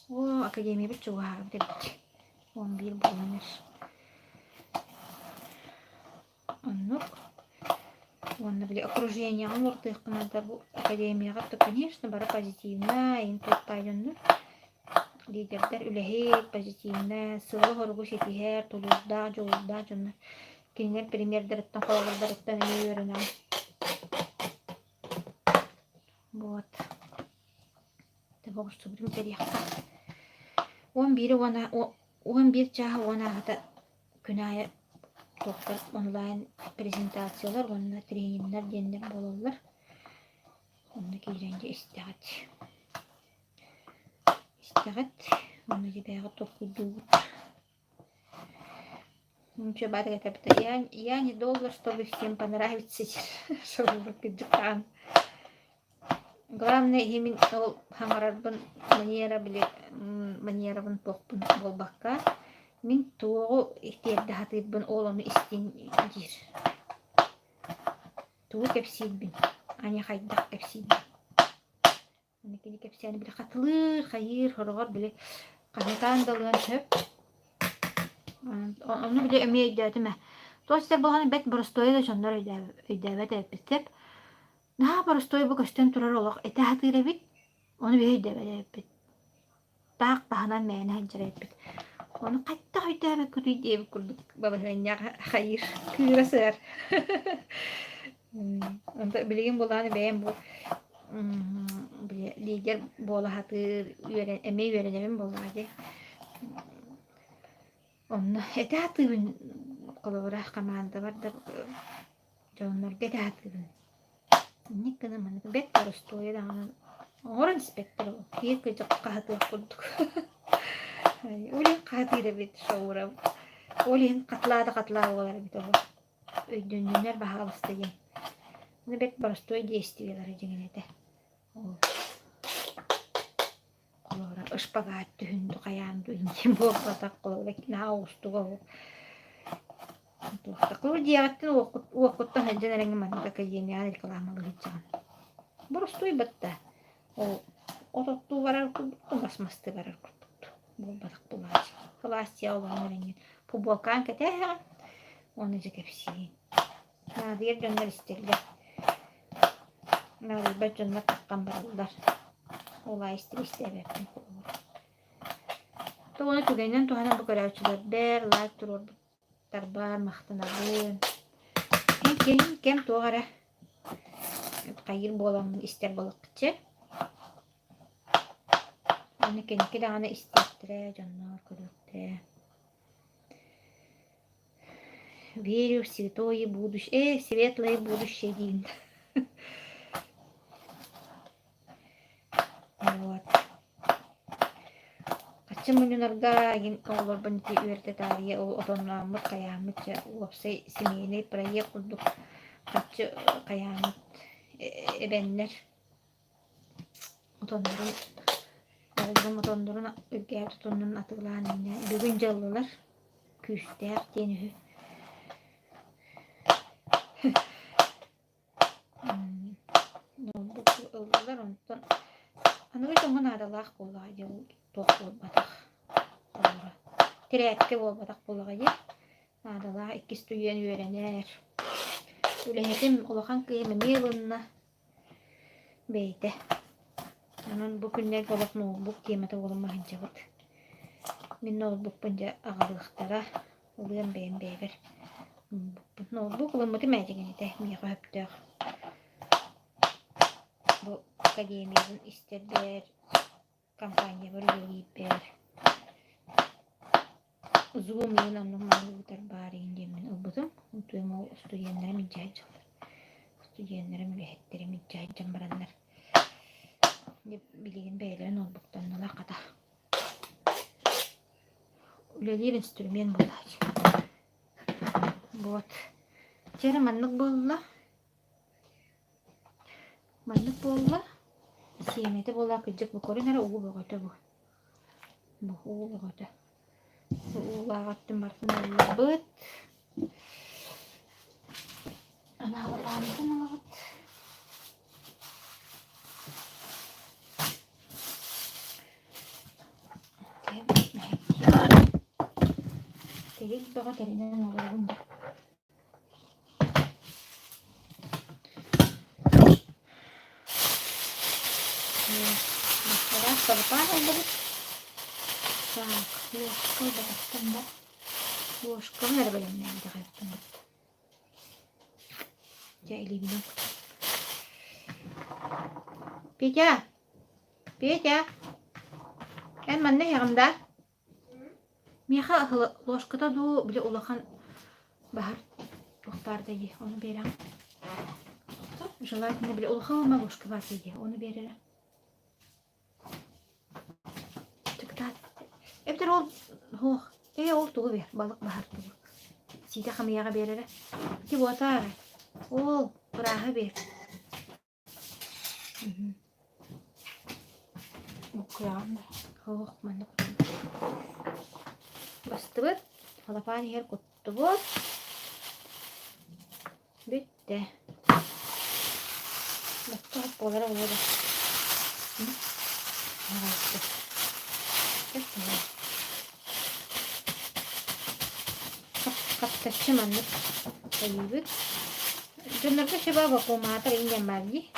[SPEAKER 1] Оо, академиябыт чугаһаабыт эбит. 11 буолан өр. Оннук. Уонна били окружениеҕа олордуоххуна да бу академияҕа то конечно бары позитивно, ин туохтаах дьоннор. Лидердэр үлэһит, позитивно, сыалы-соругу ситиһэр, тулуурдаах, дьулуурдаах дьоннор. Кинилэр примердарыттан, холобурдарыттан эмиэ үөрэнэҕин. Вот. Оҕурсубутун кэриэххэ. 11 уона 11 чааһа уон ааһыта күн аайы туохтар онлайн презентациялар уонна трениннэр диэннэр буолаллар. Онно киирэн дьэ истэҕит. Истэҕит уонна дьэ бэйэҕит толкуйдуугут. Ничего, я, я не доллар, чтобы всем понравиться, чтобы кырдьыктаан. Главное, имин ол хаҥарарбын манера били манерабын туохпун буолбакка, мин туоҕу тиэрдэ сатыырбын ол ону истин диир. Тугу кэпсиирбин, ани хайдах кэпсиирбин. Аны кини кэпсээни били хатылыыр, хайыыр, сороҕор били хаһыытаан да ылыан сөп. Ону били эмиэ өйдөөтүм ээ. Туос ситэр буоллаҕына бэрт боростуойа да дьоннор өйдөөбөт эбиппит сөп. Наһаа боростуой бу көстөн турар олох этэ сатыыр эбит. Ону биһи өйдөөбөт эбиппит. Таах таһынан мээнэ сылдьар эбиппит. Ону хайдах өйдөөбөккүтүй диэбит курдук балаһыанньаҕа хайыыр, кыыра сыһар. Онто билигин буоллаҕына бэйэм бу били лидер буола сатыыр үөрэн эмиэ үөрэнэбин буоллаҕа дии. Онно этэ сатыыбын холобура хамаандабар да дьоннорго этэ сатыыбын. Инник гына маннык бэрт боростуойа даҕаны оҥорон испэттэр ол биир кыдьык хаһытыах курдук. Ол иһин хаһытыыр эбит шоурам. Ол иһин хатылаа да хатылаа буолар эбит оҕо. Өйдөннүннэр баһаалыста диэн. Аны бэрт боростуой действиелара дьиҥин этэ. Ол холобура ышпагаат түһүн ду хайаан ду диэн буолбатах холобура наһаа уустуга ол. Туохтакыл дьиэҕиттэн уоккуттан сылдьан эрэҥҥин маннык академияҕа рекламалыы сылдьаҕын. Боростуой батта. Ол от оттуу барар курдук, мас мастыы барар курдук буолбатах булааччы. Кылаас дьиэ олорон эрэҥҥин футболкаан кэтээһэҕин уонна дьэ кэпсиигин. Наадыйар дьоннор истэллэр. Наадыйбат дьоннор таххан бараллар. Ол аайы истэбэппин холобур. Тоҕо түгэнинэн туһанан бу көрөөччүлэрбэр лайк туруорбуттарбар махтанабын. Киһим кэм туох эрэ хайыыр буоламмын истэр буолахчы. Аны кэнники даҕаны истиэхтэрэ, дьонноор көрүөхтэрэ. Верю в святое будущее, э, светлое будущее диин. Вот. Хаччы мунньунарга игин оҕолорбун ити үөрэтэ таарыйа ол отоннооммут хайааммыт дьэ уопсай семейный проект курдук хаччы хайааммыт эбэннэр отоннорун оҕолорум отоннорун үргээбит отоннорун атыылаан иннэ бүгүн дьэ ыллылар күүстээх диэн үһү Ноутбук ыллылар онтон аныгы дьоҥҥо наадалаах буоллаҕа дии ол туох буолбатах буолара тирээпкэ буолбатах буоллаҕа дии наадалаах иккис студент үөрэнэр үлэһитим улахан кыыһым эмиэ ылынна бэйэтэ онон бу күннэргэ олох ноутбук тиэмэтэ буолан сылдьабыт мин ноутбукпун дьэ аҕалыахтара Ылыам бэйэм бэйэбэр ноутбук ылыммытым ээ дьиҥинитэ миэхэ сөптөөх бу академиябын истэрбэр компаниябар үлэлиирбэр Zoom иһин оннук маннык ыытар баар иһин диэммин ылбытым. Онтуйум ол студеннарым илдьэ сылдьаллар. Студеннарым, үлэһиттэрим илдьэ сылдьан бараннар билигин бэйэлэрэ ноутбуктаннылар хата. Үлэлиир инструмент буолааччы. Вот. Дьэ эрэ маннык буолла. Маннык буолла. Сиэмэтэ буолла кырдьык бу көрүн эрэ уу бөҕөтө бу. Бу уу бөҕөтө. Бу уулаах өттүн барытын ыллыбыт. Анаалапаанытын ылабыт. Тэрил бөҕө тэринэн олоробун да. Араас салапаан ыллыбыт. Так, ложка ылбатахтан да. Ложкабын эрэ бэлэмнээбитэх эбиппин кытта. Дьэ илиибинэн Петя! Петя! Эн манна иһэҕин да? Миэхэ ложката дуу, били улахан баһар туох баар да дии, ону биэрэҕин. Желательно били улахан ума ложка баар дии, ону биэрэрэ. Дьыктаат. Эбэтэр ол суох. Ээ ол тугу биэр, балык баһар тугу. Сиитэ хамыйаҕа биэрэрэ. Ити буотаар. Ол ырааһы биэр.
[SPEAKER 2] Буккуйаҕын да.
[SPEAKER 1] Суох, маннык Бастыбыт. Халапаан иһэр куттубут. Бүттэ. Бачча буолара буолуо. Хаптаччы маннык хайыыбыт. Дьоннорго шеба вакуумаатар иҥэн баар дии.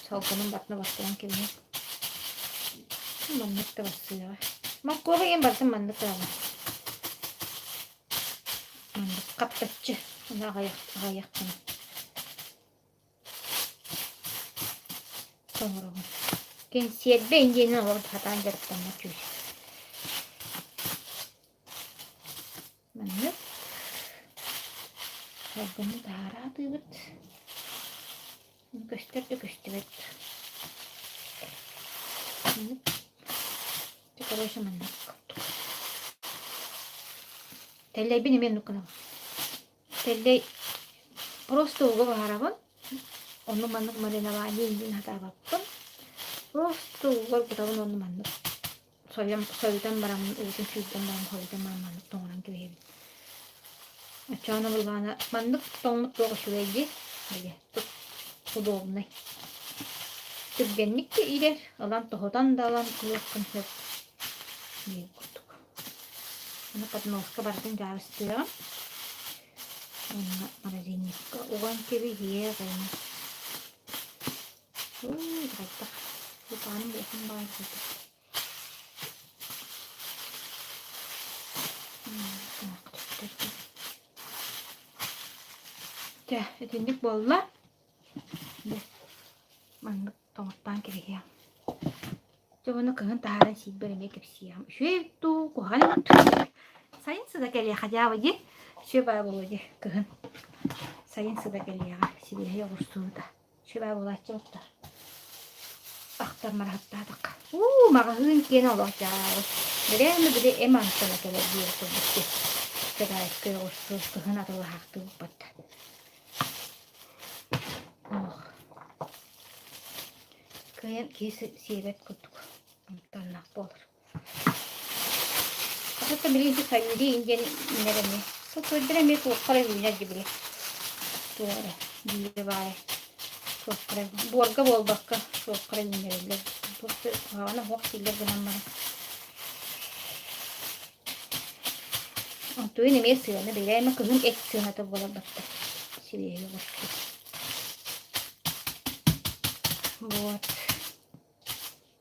[SPEAKER 1] Салгынын батына баттаан кэбиһэн. Маннык да бассыаҕа. Моркуоба иҥэн барытын маннык гынабын. Маннык хаптаччы уна аҕыйах аҕыйах гына тоҥоробун. Кэнсиэрбэ индиэнэн олорон сатаан дьарыктаммат түүл. Маннык салгыны таһаара сатыыбыт. Көстөр да көстүбэт. Маннык Дьэ, короче, маннык Тэллэйбин эмиэ оннук гынабын. Тэллэй просто ууга баһарабын. Онну маннык маринование диэн сатаабаппын. Просто ууга кутабын уонна маннык сойон сойутан бараммын уутун сүүрдэн баран хойутан баран маннык тоҥорон кэбиһэбин. Оччоҕуна былаана маннык тоҥмут туох үчүгэй дии били удобнай. Түргэнник да иирэр, ылан тоһутан да ылан ылыаххын сөп диэн курдук. Аны подноска барытын дьаарыстыаҕым. Уонна морозильникка уган кэбиһиэҕим. Уу, хайдах лупааным улахан баҕайы хайдах. Чэ, итинник буолла. Маннык тоҥоттоон кэбиһиэм. Дьэ уонна кыһын таһааран сиирбэр эмиэ кэпсиэҕим. Үчүгэй дуу, куһаҕан дуу. Сайын сыта кэлиэхэ дьаабы дии. Үчүгэй баа буолуо дии кыһын. Сайын сыта кэлиэҕэ. Сибиэһэй оҕурсуута. Үчүгэй баа буолааччы оттор. Ахтар мараһыттаатахха. Уу, маҕаһыын киэнэ олох дьаабы. Бэлээмэ били эм антана кэлэр диэри курдук дии. Кытайскай оҕурсуу кыһын атылаһаахтыыбыт. Ох. Кыайан киһи сиэбэт курдук амтаннаах буолар. Хата билигин ити саюри диэн үүнэр эмиэ. Сокуойдар эмиэ туохха эрэ үүнэр дии били. Туох эрэ биирэ баайа. Туохха эрэ буорга буолбакка туохха эрэ үүннэрэллэр. Туох да куһаҕана суох дииллэр гынан баран. Онтуйун эмиэ сыана били эмэ кыһын эт сыаната буолар батта. Сибиэһэй оҕурсу. Вот.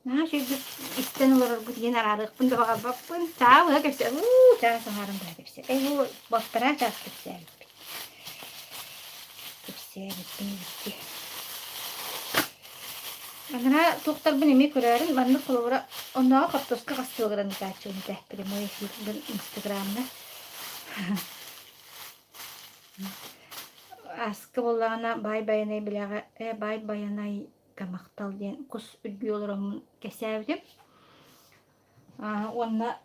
[SPEAKER 1] Наһаа үчүгэйдик истэн олороргут иһин араарыахпын да баҕарбаппын. Чаа быһа кэпсээ, уу, чаас аҥаарын быһа кэпсээ. Эй, бу балтараа чаас кэпсээбиппит. Кэпсээбиппин эбитти. Анараа туохтарбын эмиэ көрөөрүн, маннык холобура оннооҕо хортуоска хастыыларын ыытааччыбын этэ прямой эфирбын инстаграмҥа. Ааска буоллаҕына баай байанай билэҕэ ээ баай байанай махтал диэн кус үргүү олороммун кэпсээбитим. Уонна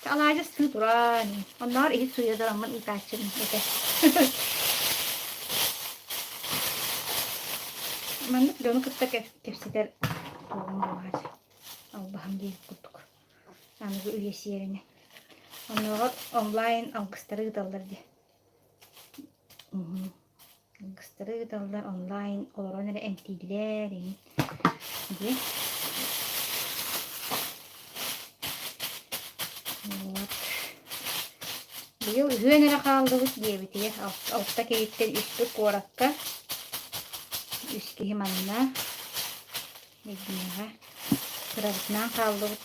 [SPEAKER 1] алаадьы ыстыы туран, оннооҕор иһит сууйа тураммын ыытааччыбын этэ. Маннык дьону кытта кэпсэтэр туоҕум буолааччы, албаһым диэбит курдук. Аныгы үйэ сиэринэн. Оннооҕор онлайн алгыстары ыыталлар дии. Алгыстары ыыталлар онлайн олорон эрэ эмтииллэр эҥин диэн. Вот. Быйыл үһүөн эрэ хааллыбыт диэбитигэр алта киһиттэн үспүт куоракка, үс киһи манна Меднеҕэ кырабытынан хааллыбыт.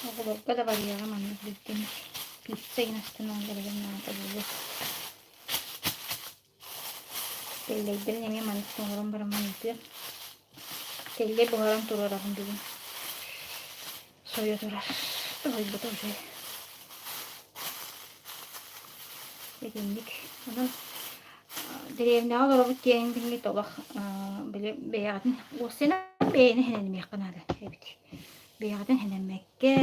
[SPEAKER 1] Оҕолорго да барыаҕа маннык бүттүн пицца астыналларыгар наада буолуо. Тэллэйдэрин эмиэ маннык оҥорон бараммын ыытыам. Тэллэй буһаран туруорабын бүгүн. Сойо турар. Тоһуйбута уже. Итинник. Онон дэриэбинэҕэ олоробут диэн билиҥҥи олох били бэйэҕитин уоссайынан бэйэни сэнэнимиэххэ наада эбит. Бэйэҕитин сэнэммэккэ,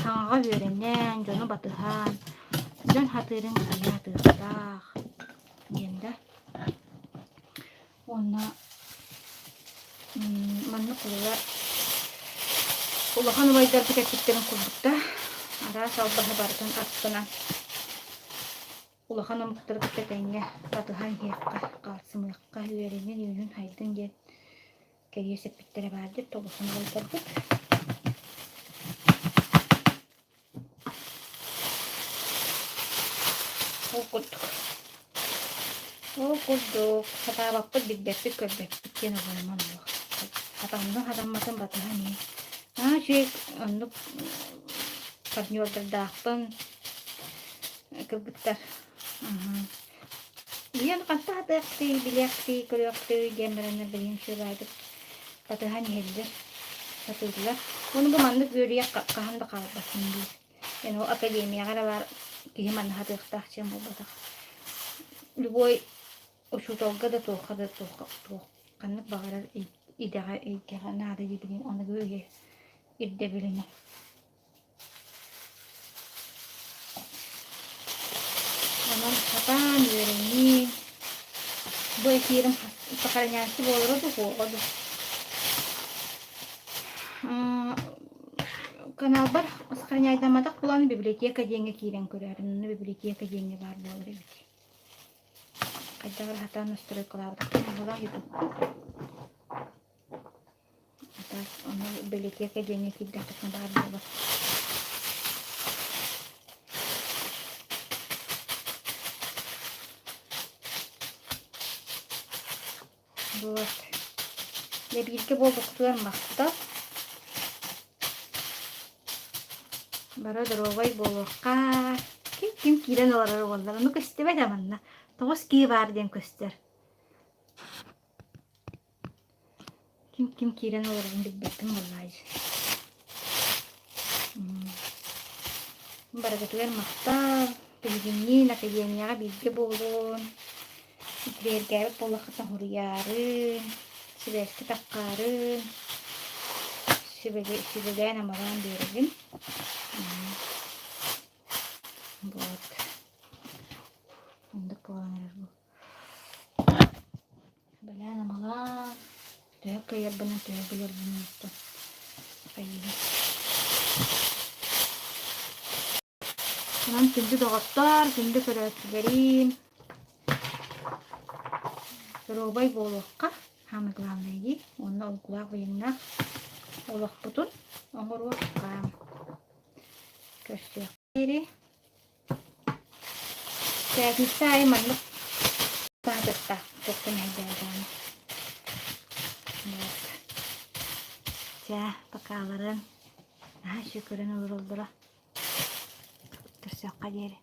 [SPEAKER 1] саҥаҕа үөрэнэн, дьону батыһан, дьон сатыырын киһи сатыахтаах диэн да. Уонна маннык улар улахан убайдарбыт эппиттэрин курдук да араас албаһы барытын аттынан улахан омуктары кытта тэҥҥэ батыһан иһиэххэ, хаалсымыахха, үөрэнэн үүнүн хайдын диэн кэриэс эппиттэрэ баар диэн улахан убайдарбыт. Ол курдук. Ол курдук сатаабаппыт, билбэппит, көрбөппүт диэн оҕонньон олох. Хатанна хатамматын батыһан иһин. Наһаа үчүгэй оннук партнердардаахпын кыргыттар. Ийэм ханта хатыахтыы, билиэхтии, көрүөхтүү диэн бараннар билигин үчүгэйдик батыһан иһэллэр, сатыыллар. Уонна бу маннык үөрүйэх хаһан да хаалбатын диир. Эн ол академияҕа эрэ баар киһи манна хатыахтаах диэн буолбатах. Любой учууталга да туохха да туохха туох ханнык баҕарар идэҕэ эйгэҕэ наада диэбитин аныгы үйэ ирдэбилинэн. Онон сатаан үөрэнии, бу эфирим сохраняющий буолара дуу, суоҕа дуу? Каналбар сохраняйдамматах буолан библиотека диэҥҥэ киирэн көрөөрүн, онно библиотека диэҥҥэ баар буолар эбит. Хайдах эрэ сатаан настройкалаабатахпын быһыылаах ютубпун. Так, ону библиотека диэҥҥэ киирдэххитинэ баар буолар. Вот. Дьэ бииргэ буолбуккутугар махтал. Бары доруобай буолуохха. Ким ким киирэн олорор буоллар, ону көстүбэт ээ манна. Тоҕус киһи баар диэн көстөр. Ким ким киирэн олорорун билбэппин буоллаҕай. Барыгытыгар махтал, билигинниин академияҕа бииргэ буолун, үтүрүйэргээбит буоллаххытына суруйаарын, сибээскэ таххаарын, сүбэлээн-амалаан биэрэбин. Вот. Оннук буолан эрэр бу. Сүбэлээн-амалаан, төһө кыайарбынан, төһө билэрбинэн оттон хайыыбын. Онон күндү доҕоттор, күндү көрөөччүлэриим, доруобай буолуохха, самое главное дии, уонна олгулаах-быйаҥнаах олохпутун оҥоруохха. Көрсүөххэ диэри. Пятница аайы маннык таһытыттаах туохтан мэһэйдээтэҕин. Вот. Чэ, покаларын наһаа үчүгэй көрөн олороллоро. Көрсүөххэ диэри.